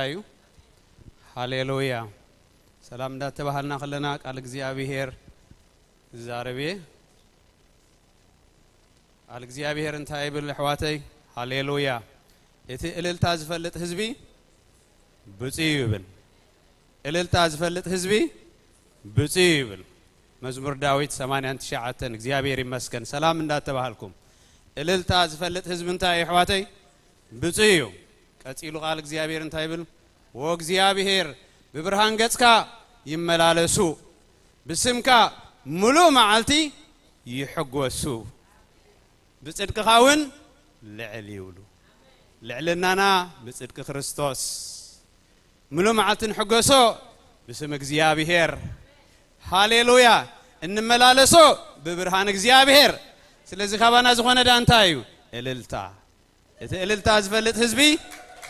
እዩ። ሃሌሉያ። ሰላም እንዳተባሃልና ከለና ቃል እግዚኣብሔር ዝዛረብ እየ። ቃል እግዚኣብሔር እንታይ ይብል ኣሕዋተይ? ሃሌሉያ። እቲ እልልታ ዝፈልጥ ህዝቢ ብፁዕ እዩ ይብል። እልልታ ዝፈልጥ ህዝቢ ብፁዕ እዩ ይብል። መዝሙር ዳዊት ሰማንያን ትሽዓተን። እግዚኣብሔር ይመስገን። ሰላም እንዳተባሃልኩም እልልታ ዝፈልጥ ህዝቢ እንታይ እዩ ኣሕዋተይ? ብፁዕ እዩ። ቀጺሉ ቃል እግዚኣብሔር እንታይ ይብል? ወእግዚኣብሔር ብብርሃን ገጽካ ይመላለሱ፣ ብስምካ ምሉእ መዓልቲ ይሕጎሱ፣ ብጽድቅኻ እውን ልዕል ይብሉ። ልዕልናና ብጽድቂ ክርስቶስ። ምሉእ መዓልቲ ንሕጎሶ ብስም እግዚኣብሔር። ሃሌሉያ። እንመላለሶ ብብርሃን እግዚኣብሔር። ስለዚ ካባና ዝኾነ ዳ እንታይ እዩ? እልልታ። እቲ እልልታ ዝፈልጥ ህዝቢ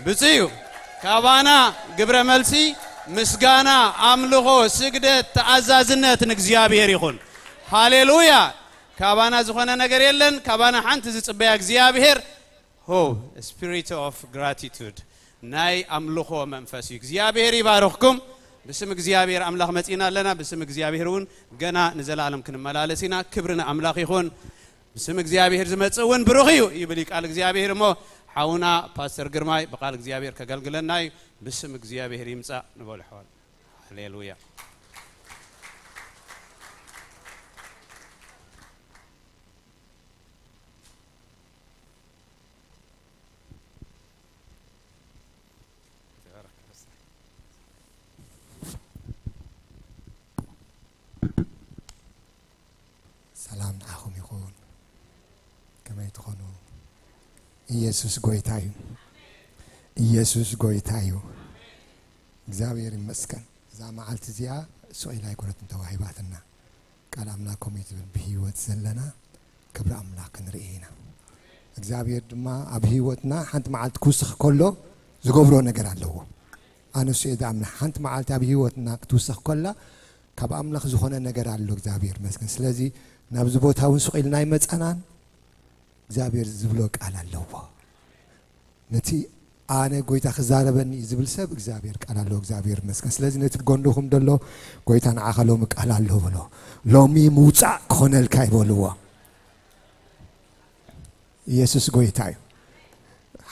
ብፁዕ እዩ። ካባና ግብረ መልሲ፣ ምስጋና፣ ኣምልኾ፣ ስግደት፣ ተኣዛዝነት ንእግዚኣብሔር ይኹን። ሃሌሉያ። ካባና ዝኾነ ነገር የለን። ካባና ሓንቲ ዝጽበያ እግዚኣብሔር ሆ፣ spirit of gratitude፣ ናይ ኣምልኾ መንፈስ እዩ። እግዚኣብሔር ይባርኽኩም። ብስም እግዚኣብሔር ኣምላኽ መጺና ኣለና። ብስም እግዚኣብሔር እውን ገና ንዘለኣለም ክንመላለስ ኢና። ክብሪ ንኣምላኽ ይኹን። ብስም እግዚኣብሔር ዝመጽእ እውን ብሩኽ እዩ ይብል እዩ ቃል እግዚኣብሔር። እሞ ሓውና ፓስተር ግርማይ ብቃል እግዚኣብሔር ከገልግለና እዩ። ብስም እግዚኣብሔር ይምጻእ ንበሉ ኣሕዋት። ሃሌሉያ። ሰላም ንዓኹም ይኹን። ከመይ ትኾኑ? ኢየሱስ ጎይታ እዩ። ኢየሱስ ጎይታ እዩ። እግዚኣብሔር ይመስገን። እዛ መዓልቲ እዚኣ ስቕ ኢላ ኣይኮነትን ተዋሂባትና። ቃል ኣምላኽ ከምኡ እዩ ዝብል፣ ብህይወት ዘለና ክብሪ ኣምላኽ ክንርኢ ኢና። እግዚኣብሔር ድማ ኣብ ህይወትና ሓንቲ መዓልቲ ክውስኽ ከሎ ዝገብሮ ነገር ኣለዎ። ኣነ እሱ እየ ዝኣምና። ሓንቲ መዓልቲ ኣብ ህይወትና ክትውስኽ ከላ ካብ ኣምላኽ ዝኾነ ነገር ኣሎ። እግዚኣብሔር ይመስገን። ስለዚ ናብዚ ቦታ እውን ስቕ ኢልና ኣይመጻናን። እግዚኣብሔር ዝብሎ ቃል ኣለዎ። ነቲ ኣነ ጎይታ ክዛረበኒ እዩ ዝብል ሰብ እግዚኣብሔር ቃል ኣለዎ። እግዚኣብሔር ይመስገን። ስለዚ ነቲ ጎንድኹም ዘሎ ጎይታ ንዓኻ ሎሚ ቃል ኣሎ በሎ። ሎሚ ምውጻእ ክኾነልካ ይበልዎ። ኢየሱስ ጎይታ እዩ።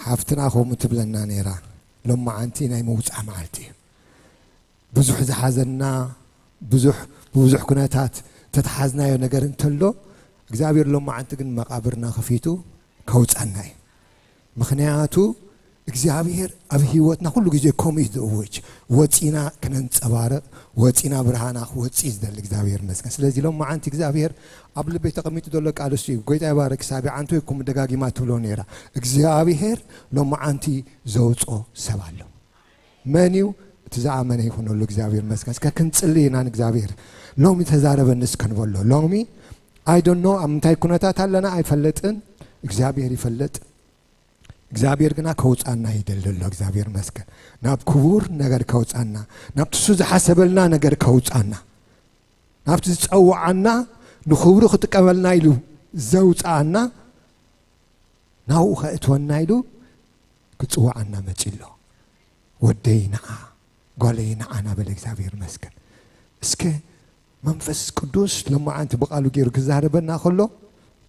ሓፍትና ከምኡ ትብለና ነይራ። ሎማዓንቲ ናይ ምውጻእ መዓልቲ እዩ። ብዙሕ ዝሓዘና፣ ብዙሕ ብብዙሕ ኩነታት ተተሓዝናዮ ነገር እንተሎ እግዚኣብሔር ሎማዓንቲ ግን መቓብርና ከፊቱ ከውጻና እዩ። ምኽንያቱ እግዚኣብሔር ኣብ ህይወትና ኩሉ ግዜ ከምኡ እዩ ዝእውጅ። ወጺና ክነንጸባርቕ፣ ወጺና ብርሃና ክወጽእ እዩ ዝደሊ። እግዚኣብሔር ይመስገን። ስለዚ ሎማዓንቲ እግዚኣብሔር ኣብ ልበይ ተቐሚጡ ዘሎ ቃል እሱ እዩ። ጎይታ ይባረክ። ሳቢዓንቱ ይኩም ደጋጊማ ትብሎ ነይራ። እግዚኣብሔር ሎማዓንቲ ዘውጾ ሰብ ኣሎ። መን እዩ? እቲ ዝኣመነ ይኹነሉ። እግዚኣብሔር ይመስገን። እስከ ክንጽሊ ኢና ንእግዚኣብሔር። ሎሚ ተዛረበኒ እስከ ንበሎ። ሎሚ I don't know ኣብ ምንታይ ኩነታት ኣለና ኣይፈለጥን። እግዚኣብሔር ይፈልጥ። እግዚኣብሔር ግና ከውጻና ይደሊ ኣሎ። እግዚኣብሔር ይመስገን። ናብ ክቡር ነገር ከውጻና፣ ናብቲ እሱ ዝሓሰበልና ነገር ከውጻና፣ ናብቲ ዝጸውዓና ንኽብሩ ክጥቀመልና ኢሉ ዘውጻኣና ናብኡ ከእትወና ኢሉ ክጽውዓና መጺ ኣሎ። ወደይ ንዓ፣ ጓለይ ንዓ እናበለ እግዚኣብሔር ይመስገን። እስከ መንፈስ ቅዱስ ሎማዓንቲ ብቓሉ ገይሩ ክዛረበና ከሎ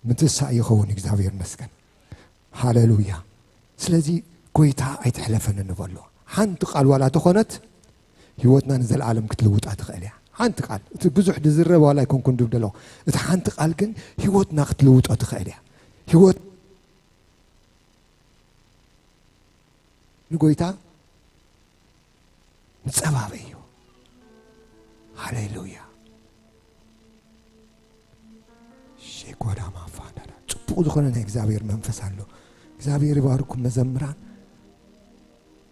ምትሳእ ይኸውን። እግዚኣብሔር ይመስገን። ሃሌሉያ። ስለዚ ጎይታ ኣይትሕለፈኒ ንበሎ። ሓንቲ ቃል ዋላ ተኾነት ህይወትና ንዘለዓለም ክትልውጣ ትኽእል እያ። ሓንቲ ቃል፣ እቲ ብዙሕ ዝዝረብ ዋላ ኣይኮንኩን ድብል ዘለኹ፣ እቲ ሓንቲ ቃል ግን ህይወትና ክትልውጦ ትኽእል እያ። ህይወት ንጎይታ ንጸባበዮ። ሃሌሉያ። ሼኮዳማ ፋንዳዳ ጽቡቕ ዝኾነ ናይ እግዚኣብሔር መንፈስ ኣሎ። እግዚኣብሔር ይባርኩም መዘምራን።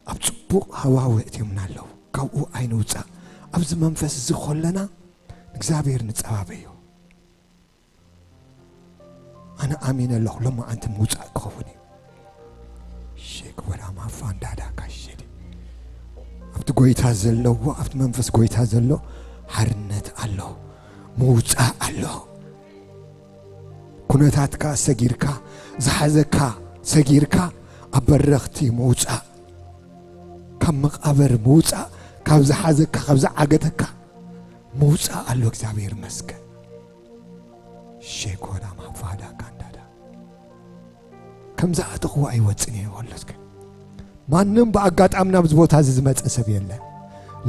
ኣብ ጽቡቕ ሃዋህው እትዮምና ኣለዉ። ካብኡ ኣይንውጻእ። ኣብዚ መንፈስ እዚ ከለና እግዚኣብሔር ንጸባበዮ። ኣነ ኣሚነ ኣለኹ ሎማዓንቲ ምውጻእ ክኸውን እዩ። ሼክ ወላ ማፋንዳዳ ካሸዲ ኣብቲ ጎይታ ዘለዎ ኣብቲ መንፈስ ጎይታ ዘሎ ሓርነት ኣሎ፣ ምውጻእ ኣሎ። ኩነታትካ ሰጊርካ ዝሓዘካ ሰጊርካ ኣብ በረኽቲ ምውጻእ ካብ መቓብር ምውፃእ፣ ካብ ዝሓዘካ፣ ካብ ዝዓገተካ ምውፃእ ኣሎ። እግዚኣብሔር ይመስገን። ሼኮዳ ማፋዳ ካንዳዳ ከም ዝኣተኽዎ ኣይወፅን እየ ይበሎ። እስከ ማንም ብኣጋጣሚ ናብዚ ቦታ እዚ ዝመፀ ሰብ የለን።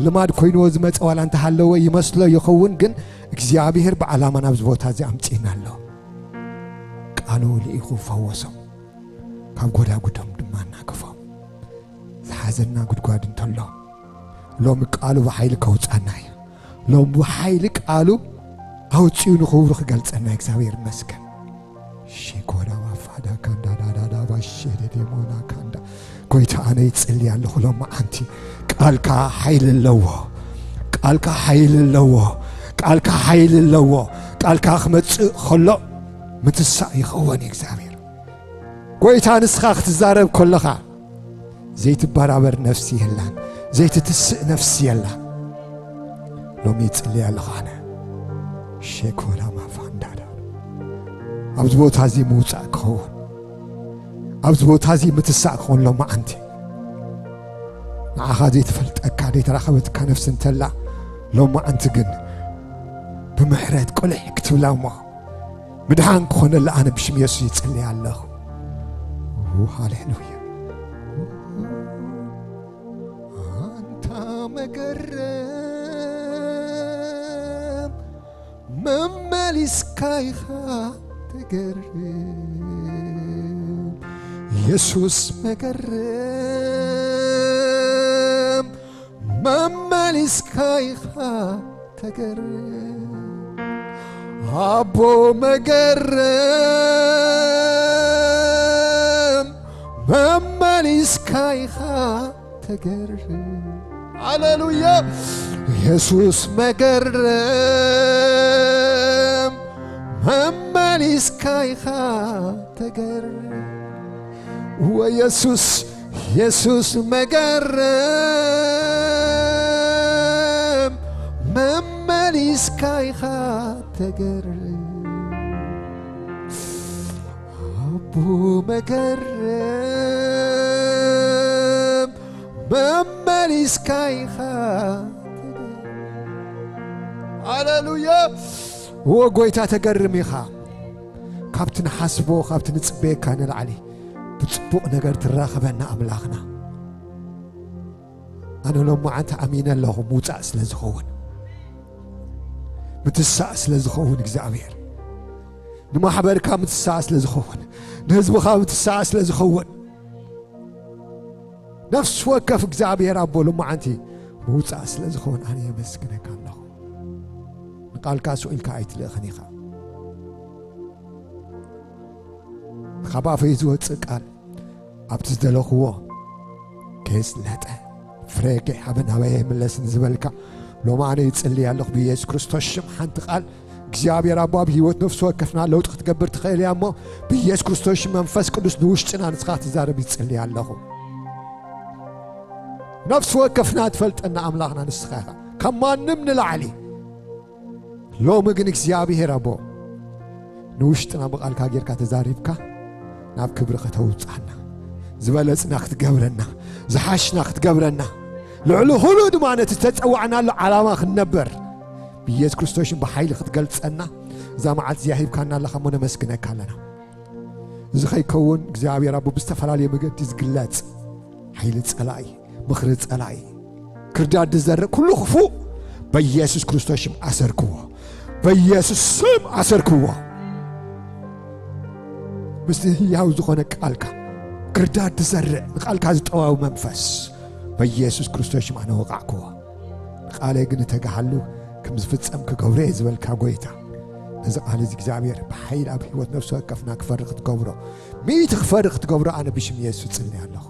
ልማድ ኮይንዎ ዝመፀ ዋላ እንተሃለወ ይመስሎ ይኸውን፣ ግን እግዚኣብሔር ብዓላማ ናብዚ ቦታ እዚ ኣምፂእና ኣሎ። ቃሉ ልኢኹ ፈወሶም፣ ካብ ጎዳጉዶም ድማ ኣናገፎም። ዝሓዘና ጉድጓድ እንተሎ ሎሚ ቃሉ ብሓይሊ ከውፃና እዩ። ሎም ብሓይሊ ቃሉ ኣውፂኡ ንኽብሩ ክገልፀና እግዚኣብሔር ይመስገን። ሺኮራ ባፋዳ ካንዳ ዳዳዳ ባሼ ዴዴሞና ካንዳ። ጎይታ ኣነ ይፅሊ ኣለኹ ሎም መዓንቲ። ቃልካ ሓይሊ ኣለዎ። ቃልካ ሓይሊ ኣለዎ። ቃልካ ሓይሊ ኣለዎ። ቃልካ ክመፅእ ከሎ ምትሳእ ይኸውን እግዚኣብሔር። ጎይታ ንስኻ ክትዛረብ ከለኻ ዘይትበራበር ነፍሲ የላን፣ ዘይትትስእ ነፍሲ የላን። ሎሚ ይጽልይ ኣለኹ ኣነ። ሼኮላ ማፋንዳዳ። ኣብዚ ቦታ እዚ ምውጻእ ክኸውን፣ ኣብዚ ቦታ እዚ ምትሳእ ክኸውን ሎማዓንቲ። ንዓኻ ዘይትፈልጠካ ዘይተራኸበትካ ነፍሲ እንተላ ሎማዓንቲ ግን ብምሕረት ቁልሕ ክትብላ እሞ ምድሓን ክኾነላ ኣነ ብሽም የሱስ ይጽሊ ኣለኹ። ሃሌሉያ። ኣንታ መገረም መመሊስካ ኢኻ ተገርም። የሱስ መገረም መመሊስካ ኢኻ ተገርም። ኣቦ መገረም መመሊስካ ኢኻ ተገርም። ሃሌሉያ። የሱስ መገረም መመሊስካ ኢኻ ተገርም። ወየሱስ የሱስ መገረም መመሊስካ ኢኻ ተገርም። ኣቦ መገረም መመሊስካ ኢኻ። ሃሌሉያ። ወጎይታ ተገርም ኢኻ። ካብቲ ንሓስቦ ካብቲ ንጽበየካ ንላዕሊ ብጽቡቕ ነገር ትራኸበና ኣምላኽና። ኣነ ሎማዓንቲ ኣሚነ ኣለኹ ምውጻእ ስለ ዝኸውን፣ ምትሳእ ስለ ዝኸውን እግዚኣብሔር ንማሕበርካ ምትሳእ ስለ ዝኸውን፣ ንህዝብኻ ምትሳእ ስለ ዝኸውን፣ ነፍሲ ወከፍ እግዚኣብሔር ኣቦ ሎማዓንቲ ምውጻእ ስለ ዝኸውን ኣነ የመስግነካ ኣለኹ። ንቃልካ ስቕ ኢልካ ኣይትልእኽን ኢኻ። ካብ ኣፈይ ዝወጽእ ቃል ኣብቲ ዝደለኽዎ ከየስለጠ ፍረ ከይሃበ ናበይ ኣይምለስን ዝበልካ፣ ሎሚ ኣነ ይጽሊ ኣለኹ ብየሱስ ክርስቶስ ሽም። ሓንቲ ቃል እግዚኣብሔር ኣቦ ኣብ ህይወት ነፍሲ ወከፍና ለውጢ ክትገብር ትኽእል እያ እሞ፣ ብየሱስ ክርስቶስ ሽም መንፈስ ቅዱስ ንውሽጥና ንስኻ ክትዛረብ ይጽሊ ኣለኹ። ነፍሲ ወከፍና ትፈልጠና ኣምላኽና ንስኻ ኢኻ፣ ካብ ማንም ንላዕሊ። ሎሚ ግን እግዚኣብሔር ኣቦ ንውሽጥና ብቓልካ ጌርካ ተዛሪብካ ናብ ክብሪ ከተውፅኣና፣ ዝበለፅና ክትገብረና፣ ዝሓሽና ክትገብረና፣ ልዕሊ ኩሉ ድማ ነቲ ዝተፀዋዕናሉ ዓላማ ክንነበር ብኢየሱስ ክርስቶስ ሽም ብሓይሊ ክትገልፀና እዛ መዓልቲ እዚኣ ሂብካና ኣለኻ እሞ ነመስግነካ ኣለና። እዚ ከይከውን እግዚኣብሔር ኣቦ ብዝተፈላለየ መገዲ ዝግለፅ ሓይሊ ጸላኢ፣ ምኽሪ ጸላኢ፣ ክርዳድ ዝዘርእ ኩሉ ክፉእ በኢየሱስ ክርስቶስ ሽም ኣሰርክዎ። በኢየሱስ ስም ኣሰርክዎ። ምስቲ ህያው ዝኾነ ቃልካ ክርዳድ ዝዘርእ ንቃልካ ዝጠዋዊ መንፈስ በኢየሱስ ክርስቶስ ሽም ኣነ ወቃዕክዎ። ንቃለይ ግን እተግሃሉ ከም ዝፍጸም ክገብሮ እየ ዝበልካ ጎይታ፣ ነዚ ቃል እዚ እግዚኣብሔር ብሓይሊ ኣብ ህይወት ነፍሲ ወከፍና ክፈሪ ክትገብሮ፣ ሚእቲ ክፈሪ ክትገብሮ ኣነ ብሽም የሱስ እጽሊ ኣለኹ።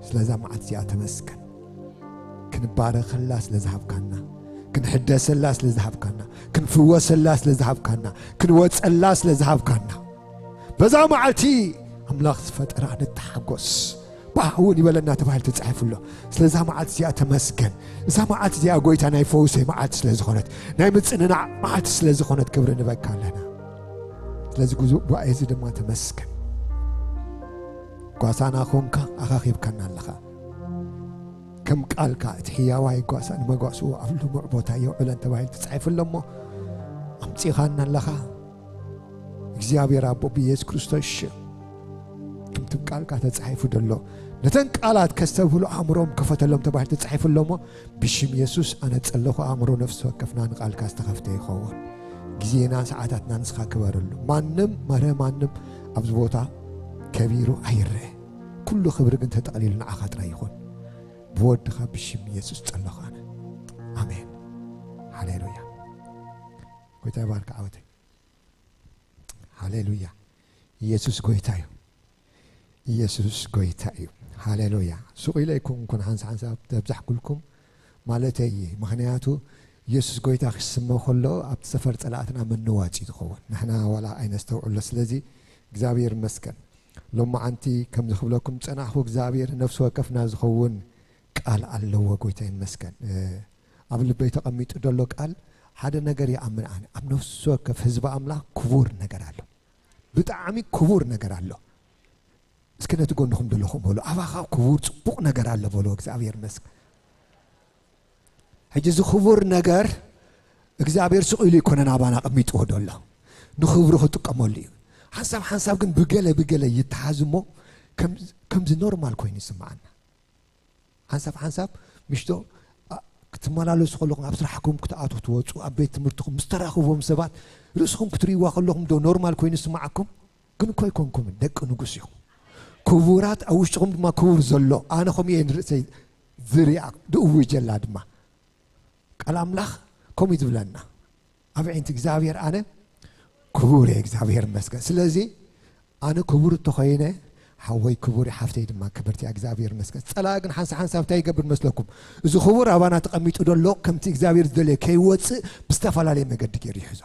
ስለዛ መዓልቲ እዚኣ ተመስገን። ክንባረኸላ ስለ ዝሃብካና፣ ክንሕደሰላ ስለ ዝሃብካና፣ ክንፍወሰላ ስለ ዝሃብካና፣ ክንወጸላ ስለ ዝሃብካና፣ በዛ መዓልቲ ኣምላኽ ዝፈጠራ ንተሓጎስ። ባህ እውን ይበለና ተባሂሉ ተጻሒፉ ኣሎ። ስለዛ መዓልቲ እዚኣ ተመስገን። እዛ መዓልቲ እዚኣ ጎይታ ናይ ፈውሰይ መዓልቲ ስለ ዝኾነት፣ ናይ ምጽንናዕ መዓልቲ ስለ ዝኾነት ክብሪ ንበካ ኣለና። ስለዚ ጉባኤ እዚ ድማ ተመስገን። ጓሳና ኾንካ ኣኻኺብካና ኣለኻ። ከም ቃልካ እቲ ሕያዋይ ጓሳ ንመጓስኡ ኣብ ልሙዕ ቦታ የውዕለን ተባሂሉ ተጻሒፉ ኣሎ እሞ፣ ኣምጺኻና ኣለኻ እግዚኣብሔር ኣቦ ብኢየሱስ ክርስቶስ ሽም። ከምቲ ቃልካ ተጻሒፉ ዘሎ፣ ነተን ቃላት ከስተብህሉ ኣእምሮም ክፈተሎም ተባሂሉ ተጻሒፉ ኣሎ እሞ፣ ብሽም የሱስ ኣነ ጸለኹ፣ ኣእምሮ ነፍሲ ወከፍና ንቃልካ ዝተኸፍተ ይኸውን። ግዜና ሰዓታትና ንስኻ ክበረሉ። ማንም መረ ማንም ኣብዚ ቦታ ከቢሩ ኣይረአ። ኩሉ ክብሪ ግን ተጠቕሊሉ ንዓኻ ጥራይ ይኹን። ብወድኻ ብሽም የሱስ ጸለኹ ኣነ። ኣሜን። ሃሌሉያ። ጎይታ ይባርክ ዓወተይ። ሃሌሉያ። ኢየሱስ ጎይታ እዩ። ኢየሱስ ጎይታ እዩ። ሃሌሉያ። ሱቕ ኢለ ኣይኮንኩን ሓንሳ ሓንሳብ ተብዛሕኩልኩም ማለተይ እየ። ምኽንያቱ ኢየሱስ ጎይታ ክስመ ከሎ ኣብቲ ሰፈር ጸላእትና ምንዋጽ እዩ ዝኸውን። ንሕና ዋላ ኣይነስተውዕሎ። ስለዚ እግዚኣብሔር ይመስገን። ሎማዓንቲ ከምዚ ክብለኩም ዝጸናሕኩ እግዚኣብሔር ነፍሲ ወከፍና ዝኸውን ቃል ኣለዎ። ጎይታ ይመስገን። እ፣ ኣብ ልበይ ተቐሚጡ ዘሎ ቃል ሓደ ነገር ይኣምን ኣነ። ኣብ ነፍሲ ወከፍ ህዝቢ ኣምላኽ ክቡር ነገር ኣሎ። ብጣዕሚ ክቡር ነገር ኣሎ። እስኪ ነቲ ጎንኹም ዘለኹም በሉ፣ ኣባኻ ክቡር ጽቡቕ ነገር ኣሎ በሉ። እግዚኣብሔር ይመስገን። ሕጂ እዚ ክቡር ነገር እግዚኣብሔር ስቕ ኢሉ ኣይኮነን ኣባና ኣቐሚጥዎ ዘሎ። ንኽብሩ ክጥቀመሉ እዩ። ሓንሳብ ሓንሳብ ግን ብገለ ብገለ ይተሓዝ እሞ ከም-፣ ከምዚ ኖርማል ኮይኑ ይስምዓና። ሓንሳብ ሓንሳብ ምሽቶ፣ ኣ-፣ ክትመላለሱ ከለኹም፣ ኣብ ስራሕኩም ክትኣትዉ ክትወጹ፣ ኣብ ቤት ትምህርትኹም ምስ ተራኽቦም ሰባት ርእስኹም ክትርእይዋ ከለኹም ዶ ኖርማል ኮይኑ ይስምዓኩም? ግን እኮ ኣይኮንኩምን፣ ደቂ ንጉስ ኢኹም። ክቡራት ኣብ ውሽጥኹም ድማ ክቡር ዘሎ፣ ኣነ ከምኡ እየ ንርእሰይ ዝሪኣ፣ ድእውጀላ ድማ። ቃል ኣምላኽ ከምኡ እዩ ዝብለና። ኣብ ዓይንቲ እግዚኣብሔር ኣነ ክቡር እየ፣ እግዚኣብሔር ይመስገን። ስለዚ ኣነ ክቡር እንተኾይነ፣ ሓወይ ክቡር እዩ፣ ሓፍተይ ድማ ክብርቲ እያ፣ እግዚኣብሔር ይመስገን። ጸላኢ ግን ሓንሳብ ሓንሳብ እንታይ ይገብር መስለኩም? እዚ ክቡር ኣባና ተቐሚጡ ዘሎ ከምቲ እግዚኣብሔር ዝደለየ ከይወጽእ ብዝተፈላለየ መገዲ ገይሩ ይሕዞ።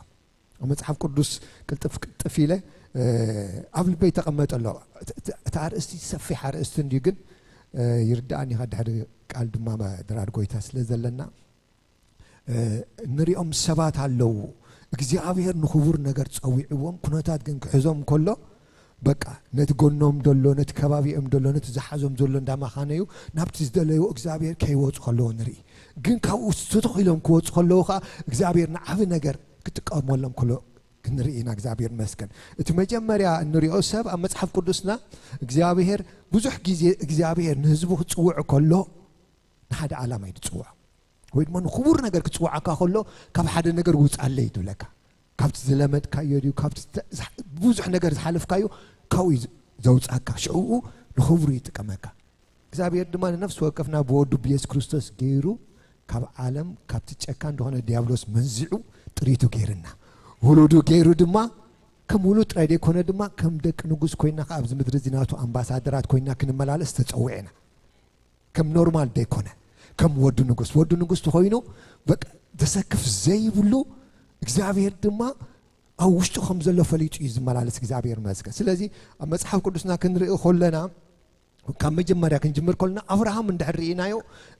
ኣብ መጽሓፍ ቅዱስ ቅልጥፍ ቅልጥፍ ኢለ፣ እ፣ ኣብ ልበይ ተቐመጠ ኣሎ። እቲ፣ እቲ፣ እቲ ኣርእስቲ ሰፊሕ ኣርእስቲ እንድዩ፣ ግን፣ እ፣ ይርድኣኒ ኢኻ፣ ድሕሪ ቃል ድማ ድራር ጎይታ ስለ ዘለና፣ እ፣ እንሪኦም ሰባት ኣለዉ። እግዚኣብሔር ንኽቡር ነገር ጸዊዕዎም፣ ኩነታት ግን ክሕዞም ከሎ፣ በቃ፣ ነቲ ጎኖም ዘሎ፣ ነቲ ከባቢኦም ዘሎ፣ ነቲ ዝሓዞም ዘሎ እንዳመኻነዩ፣ ናብቲ ዝደለዩ እግዚኣብሔር ከይወጹ ከለዉ ንርኢ። ግን ካብኡ ስቱኽ ኢሎም ክወጹ ከለዉ ኸኣ፣ እግዚኣብሔር ንዓቢ ነገር ክጥቀመሎም ከሎ ክንርኢ ኢና። እግዚኣብሔር ይመስገን። እቲ መጀመርያ እንሪኦ ሰብ ኣብ መጽሓፍ ቅዱስና፣ እግዚኣብሔር ብዙሕ ግዜ እግዚኣብሔር ንህዝቡ ክጽውዕ ከሎ፣ ንሓደ ዓላማ እዩ ዝጽውዖ። ወይ ድማ ንኽቡር ነገር ክጽውዓካ ከሎ፣ ካብ ሓደ ነገር ውጻለይ ትብለካ። ካብቲ ዝለመድካዮ ድዩ፣ ካብቲ ዝተ-፣ ዝሓ-፣ ብዙሕ ነገር ዝሓለፍካዮ፣ ካብኡ እዩ ዘውጻካ። ሽዕኡ ንኽብሩ ይጥቀመካ። እግዚኣብሔር ድማ ንነፍሲ ወከፍና ብወዱ ብየሱስ ክርስቶስ ገይሩ ካብ ዓለም፣ ካብቲ ጨካን ዝኾነ ዲያብሎስ መንዚዑ ጥሪቱ ገይርና። ውሉዱ ገይሩ ድማ ከም ውሉድ ጥራይ ዘይኮነ ድማ ከም ደቂ ንጉስ ኮይና ከኣ ኣብዚ ምድሪ እዚ ናቱ ኣምባሳደራት ኮይና ክንመላለስ ተጸዊዕና። ከም ኖርማል ደይኮነ፣ ከም ወዲ ንጉስ። ወዲ ንጉስ ተኾይኑ በቃ ዘሰክፍ ዘይብሉ እግዚኣብሔር ድማ ኣብ ውሽጡ ከም ዘሎ ፈሊጡ እዩ ዝመላለስ። እግዚኣብሔር ይመስገን። ስለዚ ኣብ መጽሓፍ ቅዱስና ክንርኢ ከለና፣ ካብ መጀመርያ ክንጅምር ከለና ኣብርሃም እንድሕር ርኢናዮ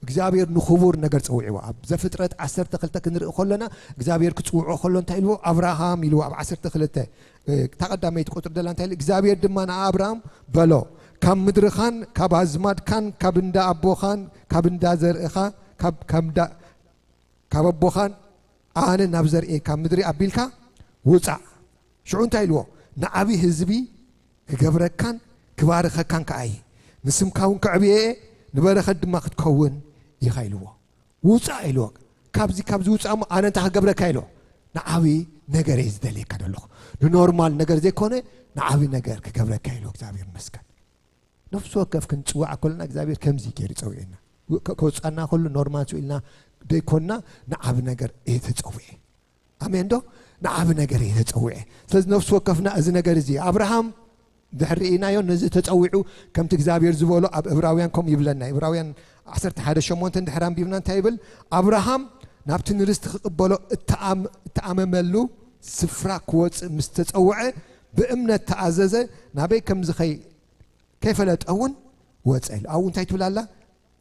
እግዚኣብሔር ንኽቡር ነገር ጸዊዕዎ። ኣብ ዘፍጥረት ዓሰርተ ክልተ ክንርኢ ከለና እግዚኣብሔር ክጽውዖ ከሎ እንታይ ኢልዎ? ኣብርሃም ኢልዎ ኣብ ዓሰርተ ክልተ እታ ቀዳመይቲ ቁጽሪ ደላ እንታይ ኢሉ? እግዚኣብሔር ድማ ንኣብራም በሎ፣ ካብ ምድርኻን ካብ ኣዝማድካን ካብ እንዳ ኣቦኻን ካብ እንዳ ዘርእኻ ካብ፣ ካብ እንዳ፣ ካብ ኣቦኻን ኣነ ናብ ዘርእየካ ምድሪ ኣቢልካ ውጻእ። ሽዑ እንታይ ኢልዎ? ንዓቢ ህዝቢ ክገብረካን ክባርኸካን ከኣ እየ። ንስምካ እውን ከዕብየ እየ፣ ንበረኸት ድማ ክትከውን ኢኻ ኢልዎ። ውጻእ ኢልዎ። ካብዚ፣ ካብዚ ውጻእ እሞ ኣነ እንታይ ክገብረካ ኢልዎ? ንዓቢ ነገር እየ ዝደልየካ ዘለኹ። ንኖርማል ነገር ዘይኮነ ንዓቢ ነገር ክገብረካ ኢልዎ። እግዚኣብሔር ይመስገን። ነፍሲ ወከፍ ክንጽዋዕ ከለና እግዚኣብሔር ከምዚ ገይሩ ጸዊዕና። ከ-፣ ከውጻና ከሎ ኖርማል ስው ኢልና ደይኮንና ንዓቢ ነገር እየ ተጸዊዐ። ኣሜን ዶ? ንዓቢ ነገር እየ ተጸዊዐ። ስለዚ ነፍሲ ወከፍና እዚ ነገር እዚ ኣብርሃም ድሕሪ ርኢናዮ ነዚ ተጸዊዑ ከምቲ እግዚኣብሔር ዝበሎ ኣብ ዕብራውያን ከምኡ ይብለና። ዕብራውያን ዓሰርተ ሓደ ሸሞንተ እንድሕር ኣንቢብና እንታይ ይብል? ኣብርሃም ናብቲ ንርስቲ ክቕበሎ እተኣም-፣ እተኣመመሉ ስፍራ ክወጽእ ምስ ተጸውዐ ብእምነት ተኣዘዘ፣ ናበይ ከም ዝኸይ-፣ ከይፈለጠ እውን ወጸ ኢሉ። ኣብኡ እንታይ ትብል ኣላ?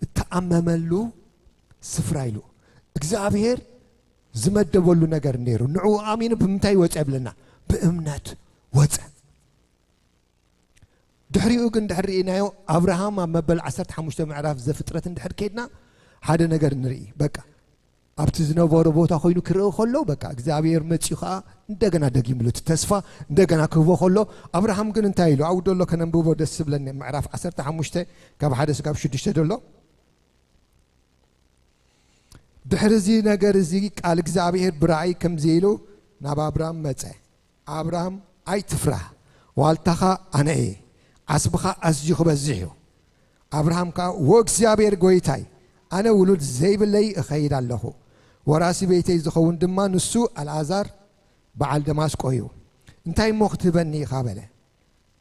እተኣመመሉ ስፍራ ኢሉ። እግዚኣብሔር ዝመደበሉ ነገር ነይሩ። ንዕኡ ኣሚኑ ብምንታይ ወጸ ይብለና? ብእምነት ወጸ። ድሕሪኡ ግን ድሕሪ ርኢናዮ፣ ኣብርሃም ኣብ መበል ዓሰርተ ሓሙሽተ ምዕራፍ ዘፍጥረት እንድሕር ከይድና፣ ሓደ ነገር ንርኢ። በቃ ኣብቲ ዝነበሮ ቦታ ኮይኑ ክርኢ ከሎ፣ በቃ እግዚኣብሔር መጺኡ ኸዓ እንደገና ደጊምሉ እቲ ተስፋ እንደገና ክህቦ ከሎ፣ ኣብርሃም ግን እንታይ ኢሉ? ኣብኡ ደሎ ከነንብቦ ደስ ዝብለኒ፣ ምዕራፍ ዓሰርተ ሓሙሽተ ካብ ሓደ ስጋብ ሽዱሽተ ደሎ። ድሕሪ እዚ ነገር እዚ ቃል እግዚኣብሔር ብራእይ ከምዚ ኢሉ ናብ ኣብርሃም መጸ። ኣብርሃም ኣይትፍራህ፣ ዋልታኻ ኣነ እየ፣ ዓስብኻ ኣዝዩ ክበዝሕ እዩ። ኣብርሃም ከኣ፣ ወ እግዚኣብሔር ጐይታይ፣ ኣነ ውሉድ ዘይብለይ እኸይድ ኣለኹ፣ ወራሲ ቤተይ ዝኸውን ድማ ንሱ ኣልኣዛር በዓል ደማስቆ እዩ። እንታይ እሞ ክትህበኒ ኢኻ? በለ።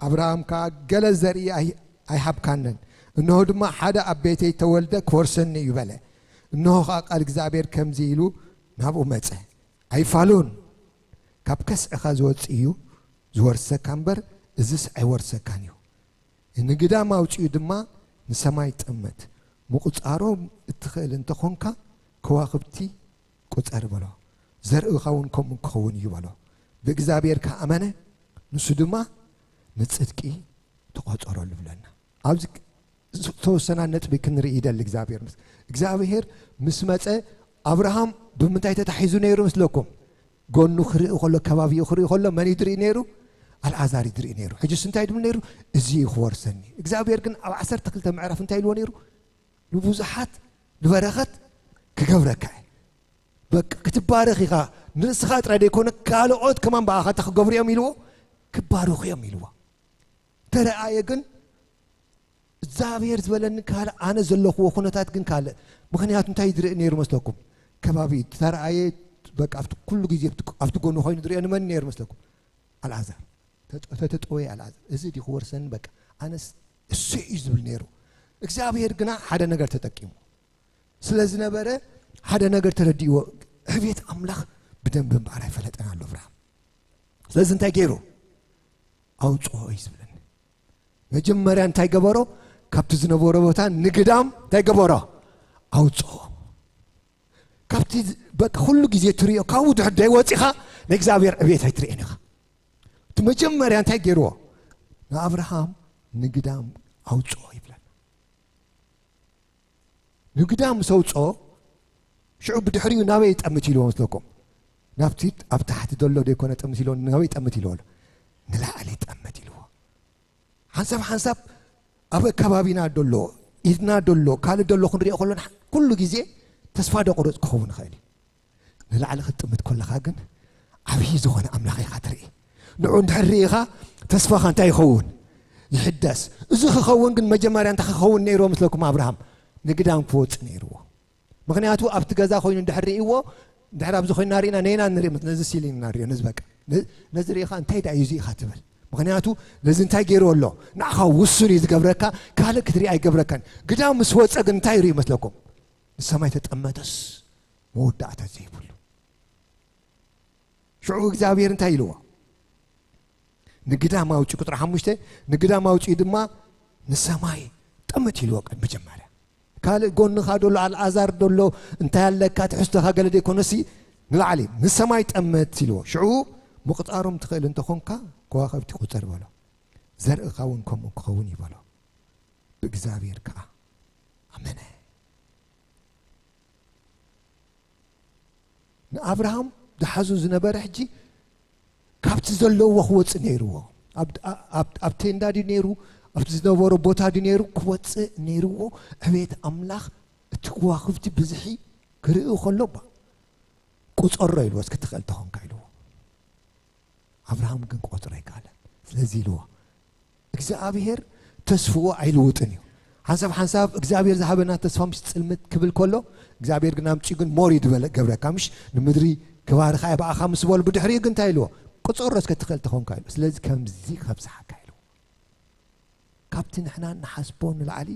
ኣብርሃም ከኣ፣ ገለ ዘርኢ ኣይ-፣ ኣይሃብካንን፣ እንሆ ድማ ሓደ ኣብ ቤተይ ተወልደ ክወርሰኒ እዩ በለ። እንሆ ኸኣ ቃል እግዚኣብሔር ከምዚ ኢሉ ናብኡ መጸ፣ ኣይፋሉን፣ ካብ ከስዕኻ ዝወጽእ እዩ ዝወርሰካ እምበር፣ እዝስ ኣይወርሰካን እዩ። ንግዳም ኣውጺኡ ድማ ንሰማይ ጠመት፣ ምቑጻሮም እትኽእል እንተኾንካ ከዋኽብቲ ቁጸር በሎ፣ ዘርእኻ እውን ከምኡ ክኸውን እዩ በሎ። ብእግዚኣብሔር ከኣ ኣመነ፣ ንሱ ድማ ንጽድቂ ተቖጸረሉ ብለና። ኣብዚ ዝተወሰና ነጥቢ ክንርኢ ይደሊ እግዚኣብሔር። ምስ-፣ እግዚኣብሔር ምስ መጸ ኣብርሃም ብምንታይ ተታሒዙ ነይሩ መስለኩም? ጎኑ ክርኢ ከሎ፣ ከባቢኡ ክርኢ ከሎ መን እዩ ዝርኢ ነይሩ? ኣልዓዛር እዩ ዝርኢ ነይሩ። ሕጅስ እንታይ ድብል ነይሩ? እዚ እዩ ክወርሰኒ። እግዚኣብሔር ግን ኣብ ዓሰርተ ክልተ ምዕራፍ እንታይ ኢልዎ ነይሩ? ንብዙሓት ንበረኸት ክገብረካ እየ። በቃ ክትባረኽ ኢኻ። ንርእስኻ ጥራይ ዘይኮነ ካልኦት ከማን ብኣኻ እንታይ ክገብሩ እዮም ኢልዎ? ክባረኹ እዮም ኢልዎ። ተረኣየ ግን እግዚኣብሔር ዝበለኒ ካልእ፣ ኣነ ዘለኽዎ ኩነታት ግን ካልእ። ምኽንያቱ እንታይ ዝርኢ ነይሩ መስለኩም? ከባቢ ተረኣየ፣ በቃ ኣብቲ ኩሉ ግዜ ኣብቲ፣ ኣብቲ ጎኑ ኮይኑ ዝሪኦ ንመን ነይሩ መስለኩም? ኣልዓዛር። ተጠ-፣ ተተጠወየ ኣልዓዛር። እዚ ድዩ ክወርሰኒ? በቃ ኣነስ እሱ እዩ ዝብል ነይሩ። እግዚኣብሔር ግና ሓደ ነገር ተጠቂሙ። ስለ ዝነበረ ሓደ ነገር ተረዲእዎ። ዕቤት ኣምላኽ ብደንቢ እምበኣር ኣይፈለጠን ኣሎ ኣብርሃም። ስለዚ እንታይ ገይሩ? ኣውፅኦ እዩ ዝብለኒ። መጀመርያ እንታይ ገበሮ? ካብቲ ዝነበሮ ቦታ ንግዳም እንታይ ገበሮ? ኣውፅኦ። ካብቲ ዝ-፣ በቃ ኩሉ ግዜ ትሪኦ፣ ካብኡ ድሕር ደይ ወፂኻ ንእግዚኣብሔር ዕቤት ኣይትርእን ኢኻ። እቲ መጀመርያ እንታይ ገይርዎ? ንኣብርሃም ንግዳም ኣውፅኦ ይብለና። ንግዳም ምስ ኣውፅኦ፣ ሽዑ ብድሕሪኡ ናበይ ይጠምት ኢልዎ መስለኩም? ናብቲ ኣብ ታሕቲ ዘሎ ደይኮነ ጠምት ኢልዎ፣ ናበይ ይጠምት ኢልዎ ኣሎ? ንላዕሊ ይጠምት ኢልዎ። ሓንሳብ ሓንሳብ ኣብ ከባቢና ደሎ፣ ኢድና ደሎ፣ ካልእ ደሎ ክንሪኦ ከሎና ኩሉ ግዜ ተስፋ ደቑርጽ ክኸውን ይኽእል እዩ። ንላዕሊ ክትጥምት ከለኻ ግን ዓብዪ ዝኾነ ኣምላኽ ኢኻ ትርኢ። ንዑ እንድሕር ርኢኻ ተስፋኻ እንታይ ይኸውን? ይሕደስ። እዚ ክኸውን ግን መጀመርያ እንታይ ክኸውን ነይርዎ መስለኩም? ኣብርሃም ንግዳም ክወፅእ ነይርዎ። ምኽንያቱ ኣብቲ ገዛ ኮይኑ እንድሕር ርእይዎ፣ እንድሕር ኣብዚ ኮይና ርኢና ነይና ንርኢ፣ ነዚ ሲሊንግ ኢና ንሪኦ፣ ነዚ በቃ። ነ-፣ ነዚ ርኢኻ እንታይ ደኣ እዩ እዚ ኢኻ ትብል። ምኽንያቱ ነዚ እንታይ ገይርዎ ኣሎ? ንዓኻ ውሱን እዩ ዝገብረካ፣ ካልእ ክትርኢ ኣይገብረካን። ግዳም ምስ ወፀ ግን እንታይ ይርኢ መስለኩም? ንሰማይ ተጠመተስ መወዳእታ ዘይብሉ። ሽዑ እግዚኣብሔር እንታይ ኢልዎ? ንግዳም ኣውጺኡ፣ ቁጽሪ ሓሙሽተ፣ ንግዳም ኣውጺኡ ድማ ንሰማይ ጠምት ኢልዎ። ቅድሚ መጀመርያ ካልእ ጎንኻ ደሎ ኣልዓዛር ደሎ እንታይ ኣለካ ትሕዝቶኻ ገለ ደይኮነሲ ንላዕሊ ንሰማይ ጠምት ኢልዎ። ሽዑ ምቕጻሮም ትኽእል እንተኾንካ ከዋኽብቲ ቁጸር በሎ። ዘርእኻ እውን ከምኡ ክኸውን እዩ በሎ። ብእግዚኣብሔር ከኣ ኣመነ። ንኣብርሃም ዝሓዞ ዝነበረ ሕጂ ካብቲ ዘለዎ ክወፅእ ነይርዎ። ኣብ፣ ኣብ፣ ኣብ ቴንዳ ድዩ ነይሩ? ኣብቲ ዝነበሮ ቦታ ድዩ ነይሩ? ክወፅእ ነይርዎ። ዕቤት ኣምላኽ እቲ ከዋኽብቲ ብዝሒ ክርኢ ከሎ፣ ባ-፣ ቁፀሮ ኢልዎ፣ እስኪ ትኽእል ተኾንካ ኢልዎ። ኣብርሃም ግን ክቆፅሮ ኣይከኣለን። ስለዚ ኢልዎ፣ እግዚኣብሔር ተስፍኡ ኣይልውጥን እዩ። ሓንሳብ ሓንሳብ እግዚኣብሔር ዝሃበና ተስፋ ምስ ጽልምት ክብል ከሎ፣ እግዚኣብሔር ግን ኣምጺኡ ግን ሞር እዩ ዝበለ ገብረካ፣ ምሽ ንምድሪ ክባርኻ እየ ብኣኻ ምስ በሉ፣ ብድሕሪኡ ግን እንታይ ኢልዎ? ቁጽሮ እስከ ትኽእል ተኾንካ ኢሉ። ስለዚ ከምዚ ከብዝሓካ ኢሉ። ካብቲ ንሕና ንሓስቦ ንላዕሊ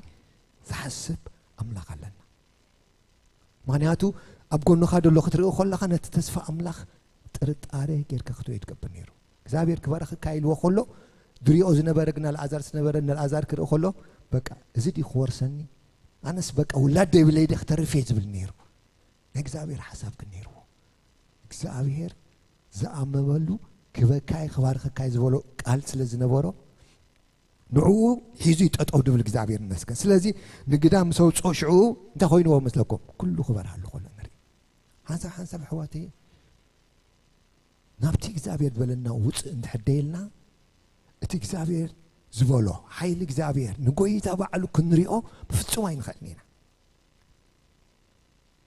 ዝሓስብ ኣምላኽ ኣለና። ምኽንያቱ ኣብ ጎንኻ ደሎ ክትርኢ ከለኻ ነቲ ተስፋ ኣምላኽ ጥርጣረ ጌርካ ክትሪኦ ትገብር ነይሩ። እግዚኣብሔር ክባርኸካ ኢልዎ ከሎ፣ ድሪኦ ዝነበረ ግን ኣልዓዛር ዝነበረ ንኣልዓዛር ክርኢ ከሎ፣ በቃ እዚ ድዩ ክወርሰኒ? ኣነስ በቃ ውላድ ደይብለይ ድየ ክተርፍ እየ ዝብል ነይሩ። ናይ እግዚኣብሔር ሓሳብ ግን ነይርዎ። እግዚኣብሔር ዝኣመመሉ ክበካይ ክባርኸካይ ዝበሎ ቃል ስለ ዝነበሮ፣ ንዕኡ ሒዙ ይጠጠው ድብል እግዚኣብሔር ይመስገን። ስለዚ ንግዳ ምስ ኣውፅኦ ሽዕኡ እንታይ ኮይንዎ መስለኩም? ኩሉ ክበርሃሉ ከሎ ንርኢ። ሓንሳብ ሓንሳብ ኣሕዋተይ ናብቲ እግዚኣብሔር ዝበለና ውፅእ እንድሕር ደይልና እቲ እግዚኣብሔር ዝበሎ ሓይሊ እግዚኣብሔር ንጎይታ ባዕሉ ክንሪኦ ብፍፁም ኣይንኽእልን ኢና።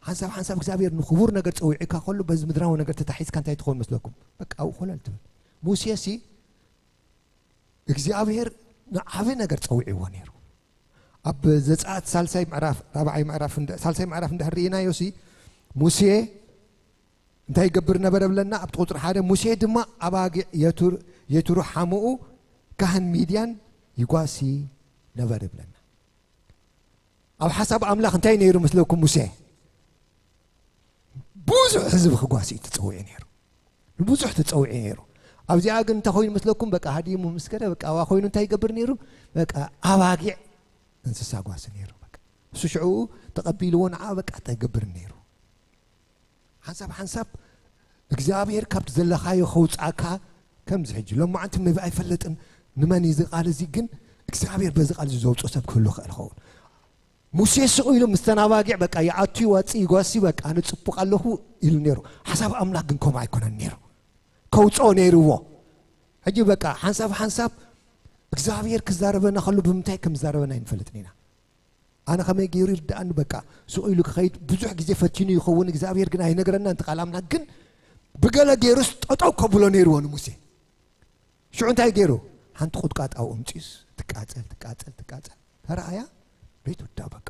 ሓንሳብ ሓንሳብ እግዚኣብሔር ንክቡር ነገር ፀዊዕካ ከሎ በዚ ምድራዊ ነገር ተታሒዝካ እንታይ ትኸውን መስለኩም? በቃ ኣብኡ ኮለል ትብል። ሙሴ ሲ እግዚኣብሔር ንዓቢ ነገር ጸዊዕዎ ነይሩ። ኣብ ዘጸኣት ሳልሳይ ምዕራፍ ራብዓይ ምዕራፍ እንደ- ሳልሳይ ምዕራፍ እንድሕር ርኢናዮ ሲ ሙሴ እንታይ ይገብር ነበረ ብለና? ኣብቲ ቁፅሪ ሓደ ሙሴ ድማ ኣባጊዕ የቱር- የቱርሓምኡ ካህን ሚድያን ይጓሲ ነበረ ብለና። ኣብ ሓሳብ ኣምላኽ እንታይ ነይሩ ምስለኩም? ሙሴ ብዙሕ ህዝቢ ክጓሲ እዩ ተጸዊዑ ነይሩ። ንብዙሕ ተጸዊዑ ነይሩ። ኣብዚኣ ግን እንታይ ኮይኑ መስለኩም? በቃ ሃዲሙ ምስ ከደ በቃ ዋ ኮይኑ እንታይ ይገብር ነይሩ? በቃ ኣባጊዕ እንስሳ ጓሲ ነይሩ። በቃ እሱ ሽዕኡ ተቐቢልዎ ንዓ በቃ እንታይ ይገብር ነይሩ? ሓንሳብ ሓንሳብ እግዚኣብሔር ካብቲ ዘለኻዮ ከውፅኣካ። ከምዚ ሕጂ ሎማዓንቲ መቢ ኣይፈለጥን ንመን እዩ እዚ ቃል እዚ ግን እግዚኣብሔር በዚ ቃል እዚ ዘውፅኦ ሰብ ክህሉ ክእል ኸውን። ሙሴ ስቕ ኢሉ ምስተን ኣባጊዕ በቃ ይኣቱ ይወፅእ ይጓሲ በቃ ኣነ ፅቡቕ ኣለኹ ኢሉ ነይሩ። ሓሳብ ኣምላኽ ግን ከምኡ ኣይኮነን ነይሩ። ከውፅኦ ነይርዎ። ሕጂ በቃ ሓንሳብ ሓንሳብ እግዚኣብሔር ክዛረበና ከሎ ብምንታይ ከም ዝዛረበና ኣይንፈልጥን ኢና። ኣነ ከመይ ገይሩ ይርድኣኒ በቃ ስቕ ኢሉ ክኸይድ ብዙሕ ግዜ ፈቲኑ ይኸውን እግዚኣብሔር ግን ኣይነግረና እንተ ቃል ኣምላኽ ግን ብገለ ገይሩስ ጠጠው ከብሎ ነይርዎ ንሙሴ። ሽዑ እንታይ ገይሩ? ሓንቲ ቁጥቋጥ ኣብኡ ምፅዩስ ትቃፀል ትቃፀል ትቃፀል ተረኣያ። ቤት ወዳ በቃ